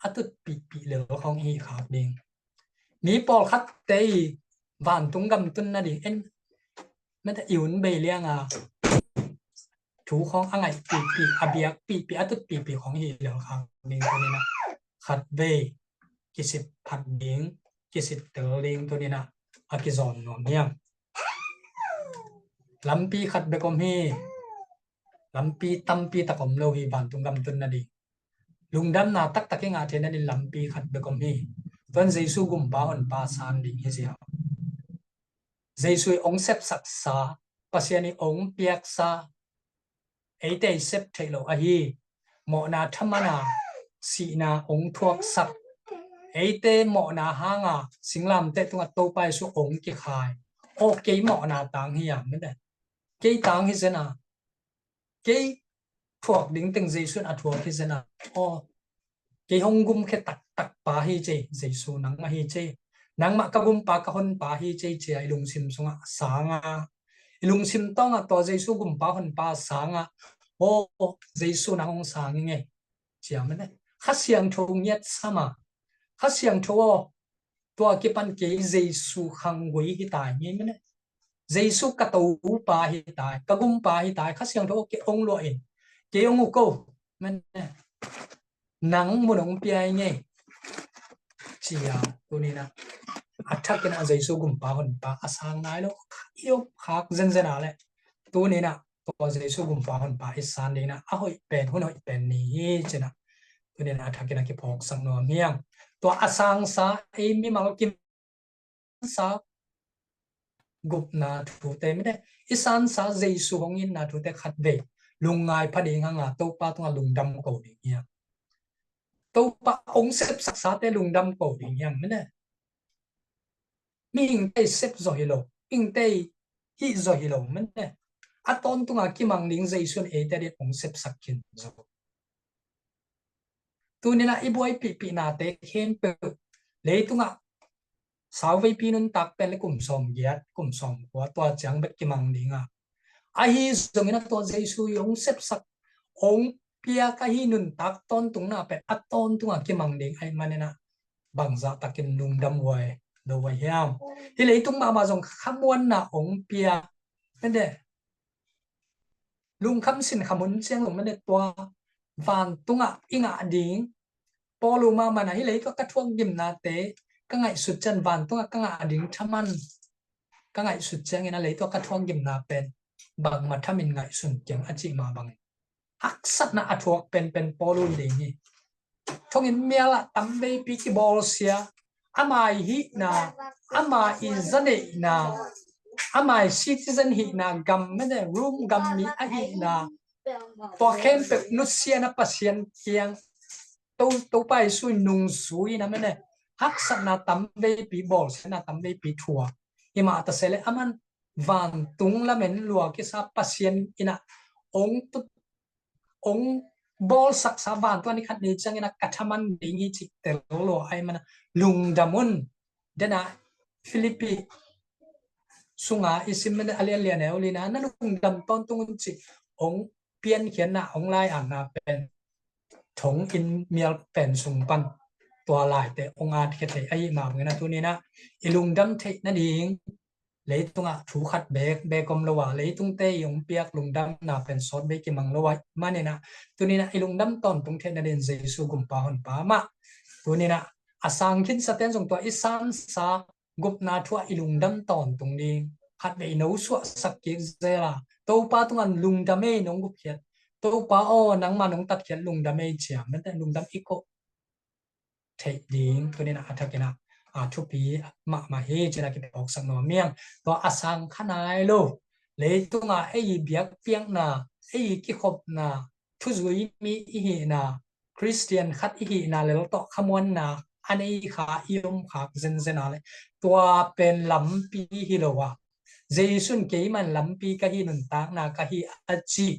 a tutpihpih lel khawng i hih khak ding. Mi pawlkhatte i vantung gam tun nading en mete i hun bei lianga thu khawng a ngaihpihpih, a biakpihpih, a tutpihpih khawng i hih lel khak ding tuninah khatvei kisitphat ding, kisittel ding tuninah a kizawn nuam hiang. Lampi khat bek om hi. Lampi tampi tak om lo hi vantung gam tun nading. Lungdamna taktak i ngah theih nading lampi khat bek om hi. Tuan Jesu gumpa honpa san ding hi ziau. Jesu i ong sepsaksa, Pasian i ong piaksa, eite i sep theih lo ahi. Mawhna thamana sihna ong thuaksak, eite mawhna hanga singlamteh tungah Topa Jesu ong kikhai. Aw kei mawhna tang hi a mete. Kei tang hi zena. Kei thuak ding teng Jesu in a thuak hi zena. Aw kei hong gumkhia taktak pa hi cei, Jesu nangmah hi cei. Nangmah ka gumpa ka honpa hi cei cia i lungsim sungah sanga, i lungsim tawngah tua Jesu gumpa honpa sanga, aw Jesu nang hong sang i ngei cia mene. Kha Siangtho ngiat sama. Kha Siangtho aw, tua kipan kei Jesu khanggui hi tai ngei mene. Jesu ka Topa hi tai, ka gumpa hi tai, Kha Siangtho kei ong luah in, kei ong uh ko mene. Nang mun ong pia i ngei cia tuninah a thakinah Jesu gumpa honpa a sang nai lo i op khak zenzen a le tuninah tua Jesu gumpa honpa i san dingna a hoih pen, hun hoih pen ni hi cinah tuninah a thakinah kiphawksak nuam hiang. Tua a sangsa ei mimal kim sa gupna thute mite, i sansa Jesu hong itna thute khatvei lungngai pha ding hanga Topa tungah lungdam ko ding hiam? Topa hong sepsaksate lungdam ko ding hiam mite? Mihingte i sep zaw hi lo, mihingte i hih zaw hi lo mite. a tawntunga kimang ding Jesu in eite adingin hong sepsak khin zo. Tuninah i buaipihpihnate khempeuh leitungah sauveipi nuntak pen le kum sawmgiat, kum sawmkua tua ciang bek kimang dinga, ahi zongin a tua Jesu i hong sepsak, hong piak ahi nuntak tawntungna pen a tawntunga kimang ding ahih maninah bangzah takin lungdam huai lo huai hiam? Hih leitung mahmah zong khamuanna hong piak, mende, lungkham sinkham hun ciang lo, mende, tua vantungah i ngah ding. Paul uh mahmah in ah hih leitung ka thuak gimnate ka ngaihsut ciang vantungah ka ngah ding thaman ka ngaihsut ciangin a leitung ka thuak gimna pen bangmah thamin ngaihsun keng a cih mah bangin haksatna a thuak penpen Paul un ding hi. Thonginn mial ah tamveipi kibawlsia, ama i hihna, ama i zaneihna, ama i citizen hihna gam, mene, Rome gam mi ahihna, tua khempeuh nusiana Pasian kiang To, Topa Jesu in nungzui na, mene, haksatna tamveipi, bawlsiatna tamveipi thuak. Himah ta se le aman vantung lamen lua kisa Pasian in ah hong tu, hong bawlsaksa vantung a ni khat ni ciangin ah ka thaman ding hi cih tel lua ahih manin lungdam un. Dena Philippi sunga i sim, mene, a lian lian eu lina, na lungdam tawntung un cih hong piankhiatna, hong lai-atna pen thonginn mial pen sung pan tua laite hong atkhia thei ahih mah bangin ah tuninah i lungdam theih nading leitungah thu khat beek beek om lo a, leitungte i hong piak lungdamna pen sawtvei kimang lo ahih maninah tuninah i lungdam tawntung theih nading Jesu gumpa honpa mah. Tuninah a sang khinsaten zong tua i sansa gupna thu ah i lungdam tawntung ding. Khatvei i nosuahsak kik zel a, Topa tungah lungdam ei, nong gupkhiat, Topa aw, nangma nong tatkhiat, lungdam ei, ciam, mete, lungdam i koh theih ding tuninah a thakinah a thupi mahmah hi cinah kiphawksak nuam ing. Tua a sang kha nai lo, leitungah ei i biakpiakna, ei i kikhopna, thuzui mi i hihna, Khristian khat i hihna lel tawh khamuanna a nei kha i om khak zenzen a le, tua pen lampi hi lo a, Jesu in keiman lampi ka hi, nuntakna ka hi a ci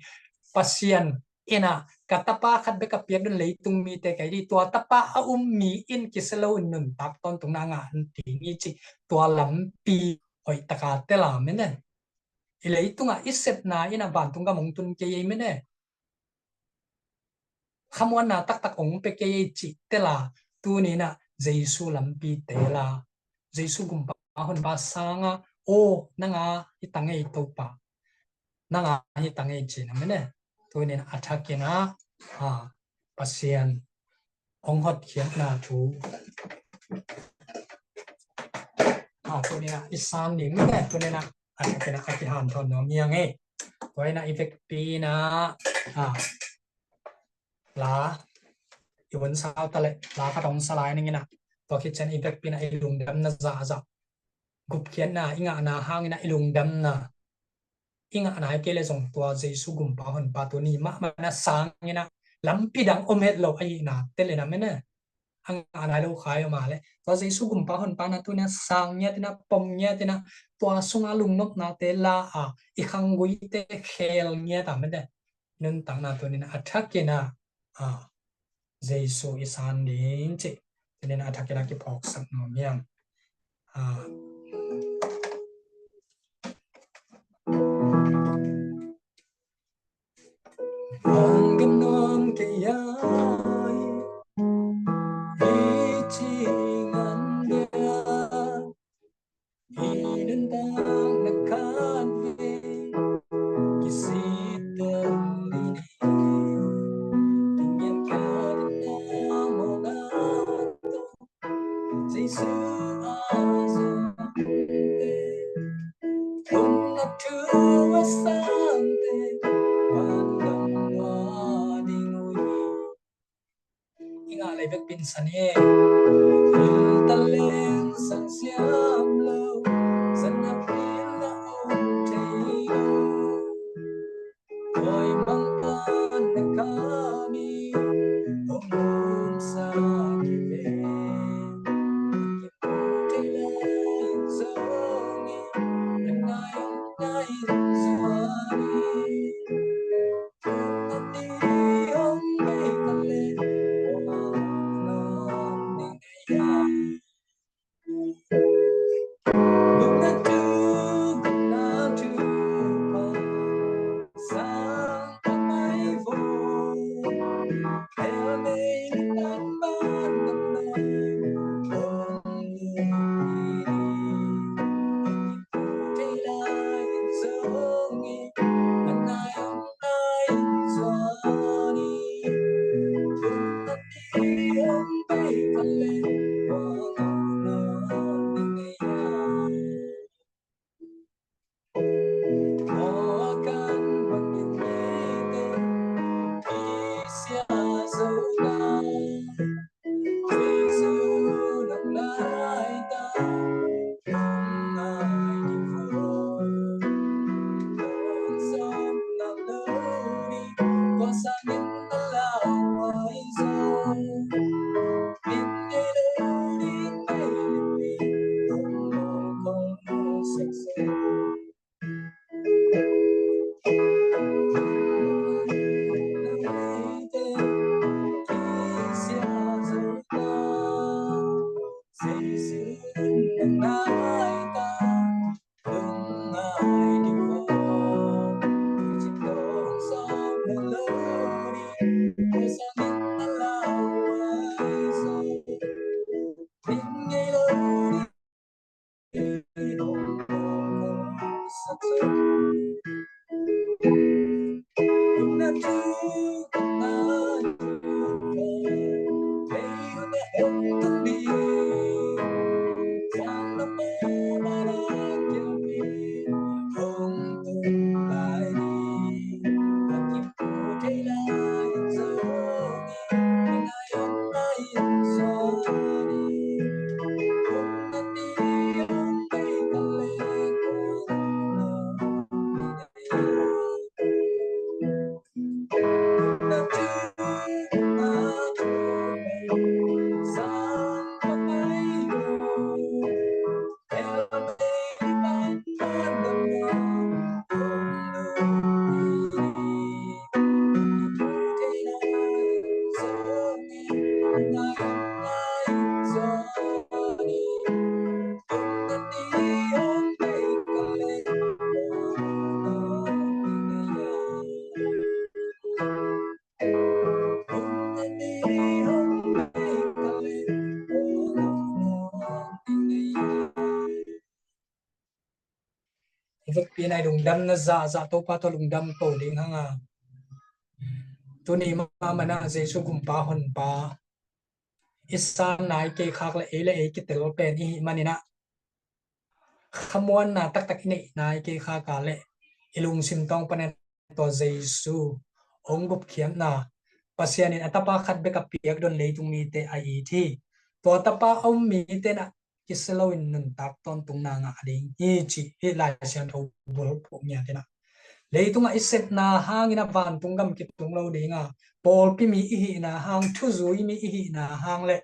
Pasian in ah ka tapa khat bek a piak dun leitung mite ka hi ding, tua tapa a um mi in kisia lo in nuntak tawntungna ngah ding hi ci, tua lampi hoih taka tel a, mene. I leitungah i sepna in ah vantung gam hong tun kei ei, mene. Khamuanna taktak hong pia kei ei cih tel a, tuninah Jesu lampi tel a, Jesu gumpa honpa sanga, aw, nanga hi tang ei Topa, nanga hi tang ei cina, mene. Tuninah a thakinah a Pasian hong hotkhiatna thu a tuninah i san ding, mene, tuninah a thakinah a kihanthawn nuam ing ei. Tua inah i vekpi inah a la i hun sau ta le la khat hong sa lai ning inah, tua khit ciang i vekpi inah i lungdamna zahzah, gupkhiatna i ngahna hang inah i lungdamna i ngahna hi kei le zong tua Jesu gumpa honpa tuni mahmah na sang inah lampi dang om het lo ahihna tel inah, mene. A ngah nai lo khai om a le, tua Jesu gumpa honpa na tuninah sang ngiat inah, pom ngiat inah, tua sunga lungnopnate la a, i khangguite khel ngiat a, mete, nuntakna tuninah a thakinah a Jesu i san ding cih tuninah a thakinah kiphawksak nuam ing. A Ang ka nuam kei ai, i ci ngan bia, i nuntakna khat vei, kisittel ding hi, kingiam khia ding na mawhna tawh. Jesu a zong hun a thu a sangte van dong lua ding uh hi. I ngah lei bek pinsan hi. Hil taleng san siam lo, san a pil a om thei lo. Koi bang pan na kami om lum sa ki ve. Ki mu thei lai zong i na ngai om nai zuan i. Vekpi nai lungdamna zahzah Topa tawh lungdam ko ding hanga. Tuni mah manah Jesu gumpa honpa i san nai kei khak le ei le ei kitel pen i hih maninah khamuanna taktak i neih nai kei khak a le i lungsim tawng panin tua Jesu hong gupkhiatna Pasian in a tapa khat bek a piak don leitung mite a it hi. Tua tapa a um mite nah kisia loin nuntak tawntungna ngah ding hi ci hi Lai Siangtho bulphuh ngiatinah. Leitungah i sepna hangin a vantung gam kitung lo dinga pawlpi mi i hihna hang, thuzui mi i hihna hang le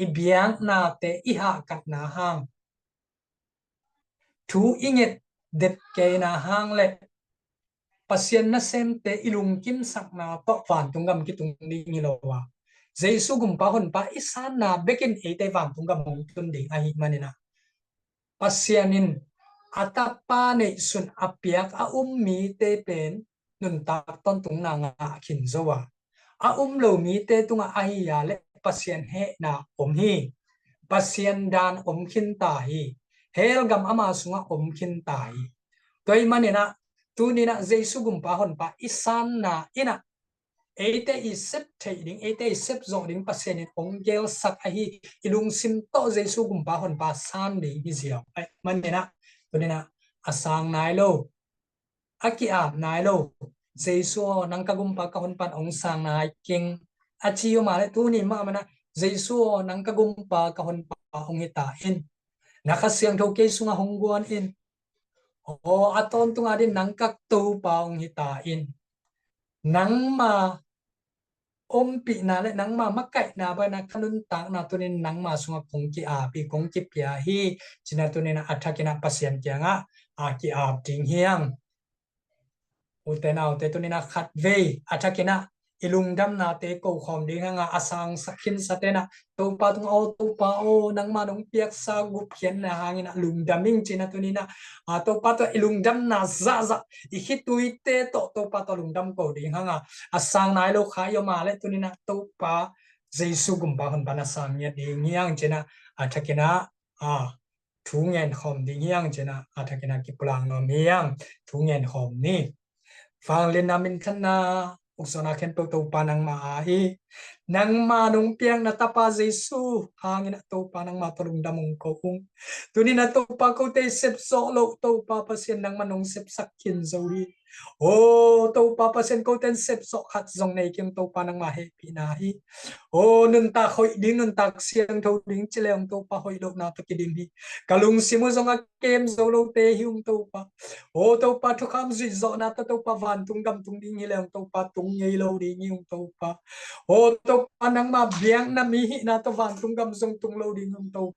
i biaknate i hahkatna hang thu i nget det keina hang le Pasian nasemte i lungkimsakna tawh vantung gam kitung ding hi lo a, Jesu gumpa honpa i sanna bekin eite vantung gam hong tun ding ahih maninah Pasian in a tapa neihsun a piak a um mite pen nuntak tawntungna ngah khin zo a, a um lo mite tungah ahi a le Pasian hehna om hi. Pasian dan om khinta hi. Hell gam ama sungah om khinta hi. Tua ahih maninah tuninah Jesu gumpa honpa i sanna innah eite i sep theih ding, eite i sep zawh ding Pasian in hong gelsak ahi i lungsim tawh Jesu gumpa honpa san ding hi ziau. Ahih maninah tuninah a sang nai lo, a ki-ap nai lo, Jesu aw nang ka gumpa ka honpan hong sang nai keng a ci om a le tuni mah manah Jesu aw nang ka gumpa ka honpa hong hi ta in. Na Kha Siangtho kei sungah hong guan in. Aw a tawntung adin nang ka Topa hong hi ta in. Nangma ompihna le nangma makaihna bana ka nuntakna tunin nangma sungah kong ki-ap hi, kong kipia hi. Cina tuninah a thakinah Pasian kiangah a ki-ap ding hiang. Ute naute tuninah khatvei a thakinah i lungdamnate kokhawm ding hanga a sangsak khinsa tenah Topa tungah aw Topa aw nangma nong piaksa gupkhiatna hanginah lungdam ing cinah tuninah a Topa tawh i lungdamna zahzah i khituite tawh Topa tawh lungdam ko ding hanga a sang nai lo kha i om a le tuninah Topa Jesu gumpa honpa na sang ngiat ding hiang cinah a thakinah a thu ngen khawm ding hiang cinah a thakinah kipulak nuam hiang. Thu ngen khawm ni. Vangliatna minthanna ukzawhna khempeuh Topa nangma a hi. Nangma nong piakna tapa Jesu hanginah Topa nangma tawh lungdam hong ko ung. Tuninah Topa kote i sepzawh loh Topa Pasian nangma nong sepsak khin zo hi. Aw Topa Pasian kote in sepzawh khat zong nei keng Topa nangma hehpihna hi. Aw nuntak hoih ding nuntak siangtho ding ci leng Topa hoih lohna tawh kidim hi. Ka lungsim uh zong a kem zo lote hi ung Topa. Aw Topa thukham zuih zawhna tawh Topa vantung gam tung ding hi leng Topa tung ngei lo ding hi ung Topa. Aw Topa nangma biakna mi hihna tawh vantung gam zong tung lo ding hi ung Topa.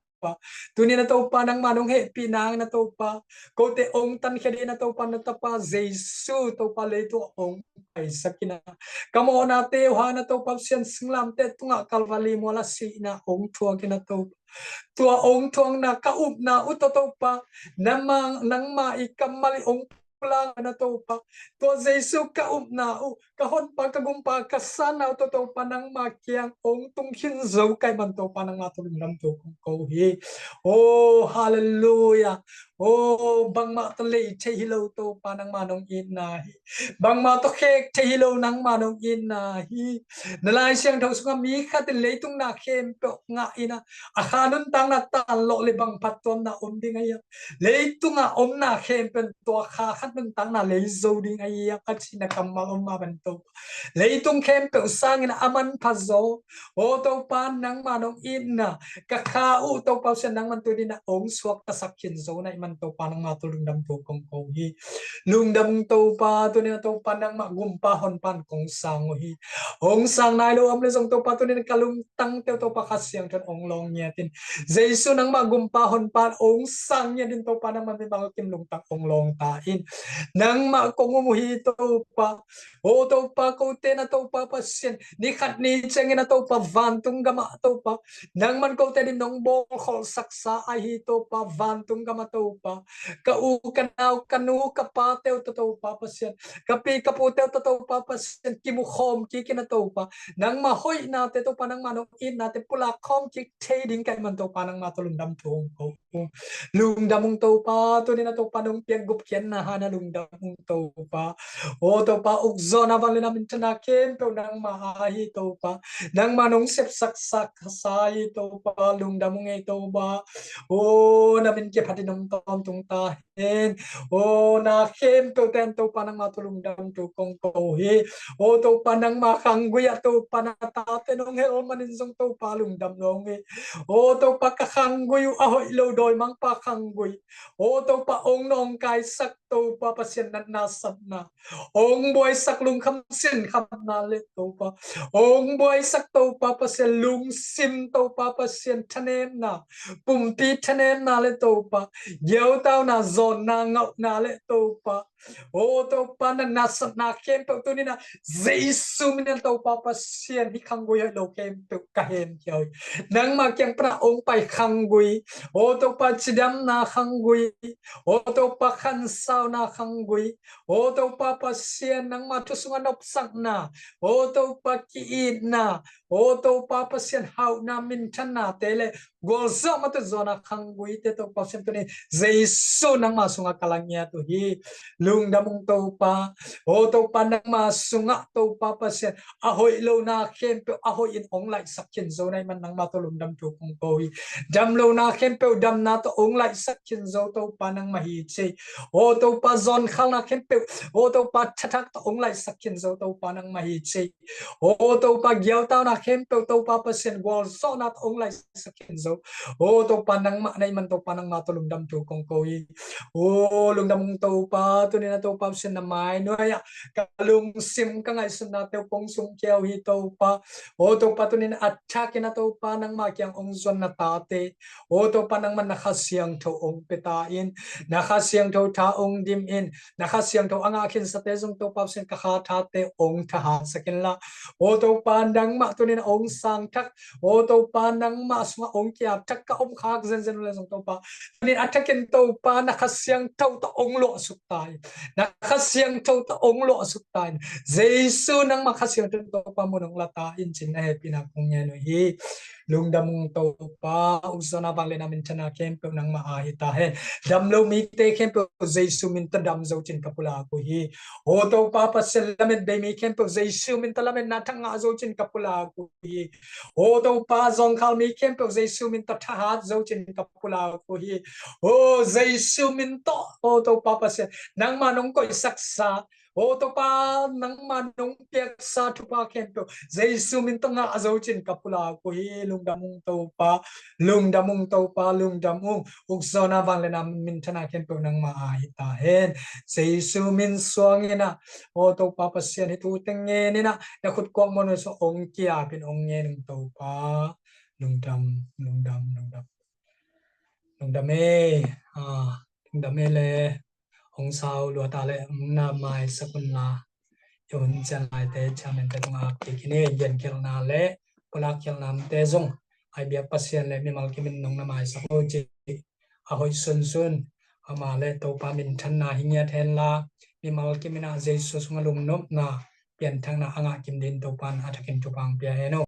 Tuninah Topa nangma nong hehpihna hangin ah Topa kote ong tankhia dingin ah Topa na tapa Jesu Topa leitung ah ong paisak in ah ka mawhnate uh hangin ah Topa Pasian singlamteh tungah Kalvari mual ah sihna ong thuak in ah Topa tua ong thuakna ka upna uh tawh Topa nangma i kammal i ong pulak in ah Topa tua Jesu ka upna uh ka honpa ka gumpa ka sanna uh tawh Topa nangma kiang ong tung khin zo ka hih man Topa nangma tawh lungdam to kong ko hi. Oh halleluiah. O, bangmah tawh lei thei hi lo Topa nangma nong itna hi. Bangmah tawh khek thei hi lo nangma nong itna hi. Na Lai Siangtho sungah mi khat in leitung na khempeuh ngah in a, a kha nuntakna tan lawh le bang phattuamna om ding a hiam? Leitungah omna khempeuh in tua kha khat nuntakna lei zo ding a hiam? A cihna kammal om mah bang Topa. Leitung khempeuh sangin a manpha zaw. O Topa nangma nong itna ka kha uh Topa Pasian nangman tuni-in a ong suaktasak khin zo na hih man Topa nangma tawh lungdam thu kong ko hi. Lungdam ung Topa, tuni-in a Topa nangmah gumpa honpa in kong sang uh hi. Ong sang nai lo om le zong Topa tuni-in a ka lungtangte uh Topa Kha Siangtho in ong lawng ngiat in. Jesu nangmah gumpa honpa in ong sang ngiat in Topa nangmah mimal kim lungtang ong lawng ta in. Nangmah kong um uh hi Topa. O Topa, kote na Topa Pasian, ni khat ni ciangin a Topa vantung gamah Topa, nangman kote din nong bawlkholhsaksa ahi Topa, vantung gamah Topa, ka u ka nau, ka nu ka pate uh tawh Topa Pasian, ka pi ka pute uh tawh Topa Pasian, kimukhawm kik in a Topa, nangma hoihnate Topa, nangma nong itnate pulak khawm kik thei ding ka hih man Topa nangma tawh lungdam thu ong ko. Lungdam ung Topa, tuni-in a Topa nong piak gupkhiatna hang a lungdam ung Topa. O Topa, ukzawn a van le na minthanna khempeuh nangma a hi Topa. Nangma nong sepsaksa hi Topa, lungdam ung ei Topa. O na min kiphat in om tawntung ta hen. O na khempeuhte in Topa nangma tawh lungdam thu kong ko hi. O Topa nangma khanggui ah Topa na tate nong hel manin zong Topa lungdam lo ung hi. O Topa ka khanggui uh a hoih lo dawimangpa khanggui. O Topa ong nawngkaisak Topa Pasian natna satna. Ong buaisak lungkham sinkhamna le Topa. Ong buaisak Topa Pasian lungsim Topa Pasian thanemna. Pumpi thanemna le Topa. Giautauna zawnna ngauhna le Topa. O Topa natna satna khempeuh tuni-in a Jesu min in Topa Pasian hih khanggui hoih lo khempeuh ka hemkhia uh hi. Nangma kiang pan a ong pai khanggui. O Topa cidamna khanggui. O Topa khansauna khanggui. O Topa Pasian nangma thu sungah nopsakna. O Topa ki-itna. O Topa Pasian hauhna minthannate le gualzawh mah tawh zawnna khangguite Topa Pasian tuni Jesu nangma sungah ka la ngiat uh hi. Lungdam ung Topa. O Topa nangma sungah Topa Pasian a hoih lohna khempeuh a hoih in ong laihsak khin zo na hih man nangma tawh lungdam thu kong ko hi. Damlohna khempeuh damna tawh ong laihsak khin zo Topa nangmah hi ci. O Topa zawnkhalna khempeuh, o Topa thathak tawh ong laihsak khin zo Topa nangmah hi ci. O Topa giautauna khempeuh Topa Pasian gualzawhna tawh ong laihsak khin zo. O Topa nangmah na hih man Topa nangma tawh lungdam thu kong ko hi. O lungdam ung Topa, tuni-in a Topa Pasian na mai nuai-ah ka lungsim ka ngaihsutnate uh kong sungkhia uh hi Topa. O Topa tuni-in a thakin a Topa nangma kiang ong zuan na tate. O Topa nangman na Kha Siangtho ong pia ta in, na Kha Siangtho tha ong dim in, na Kha Siangtho a ngah khinsate zong Topa Pasian ka kha thate ong thahatsak inla. O Topa nangmah tuni-in ong sang thak. O Topa nangmah sungah ong ki-ap thak ka om khak zenzen uh le zong Topa, tuni-in a thakin Topa na Kha Siangtho tawh ong luahsuk ta in, na Kha Siangtho tawh ong luahsuk ta in. Jesu nangmah Kha Siangtho Topa mun ong la ta in ci-in na hehpihna kong ngen uh hi. Lungdam ung Topa, ukzawn a vang le na minthanna khempeuh nangmah a hi ta hen. Damlo mite khempeuh Jesu min tawh dam zo ci-in ka pulak uh hi. O Topa Pasian lamet bei mi khempeuh Jesu min tawh lametna thak ngah zo ci-in ka pulak uh hi. O Topa zawngkhal mi khempeuh Jesu min tawh thahat zo ci-in ka pulak uh hi. O Jesu min tawh, o Topa Pasian nangma nong koihsaksa, o Topa nangma nong piaksa thupha khempeuh Jesu min tawh ngah zo ci-in ka pulak uh hi. Lungdam ung Topa, lungdam ung Topa, lungdam ung. Ukzawn a vang le na minthanna khempeuh nangmah a hi ta hen. Jesu min suang in a, o Topa Pasian hih thute ngen in a, na khut kuak muanhuai sungah ong ki-ap in ong ngen ung Topa. Lungdam, lungdam, lungdam. Lungdam e. Ah, lungdam e le. Ong sau lua ta le ong na maisak un la. I hun ciang laite chairman te tungah ap kik hi ni. Gen khialhna le pulak khialhnate zong ai biak Pasian le mimal kim in nong na maisak lo ci. A hoih sunsun ama le Topa minthanna hi ngiat hen la, mimal kim in a Jesu sungah lungnopna, pianthakna a ngah kim dingin Topa in a thakin thupha ong pia hen o.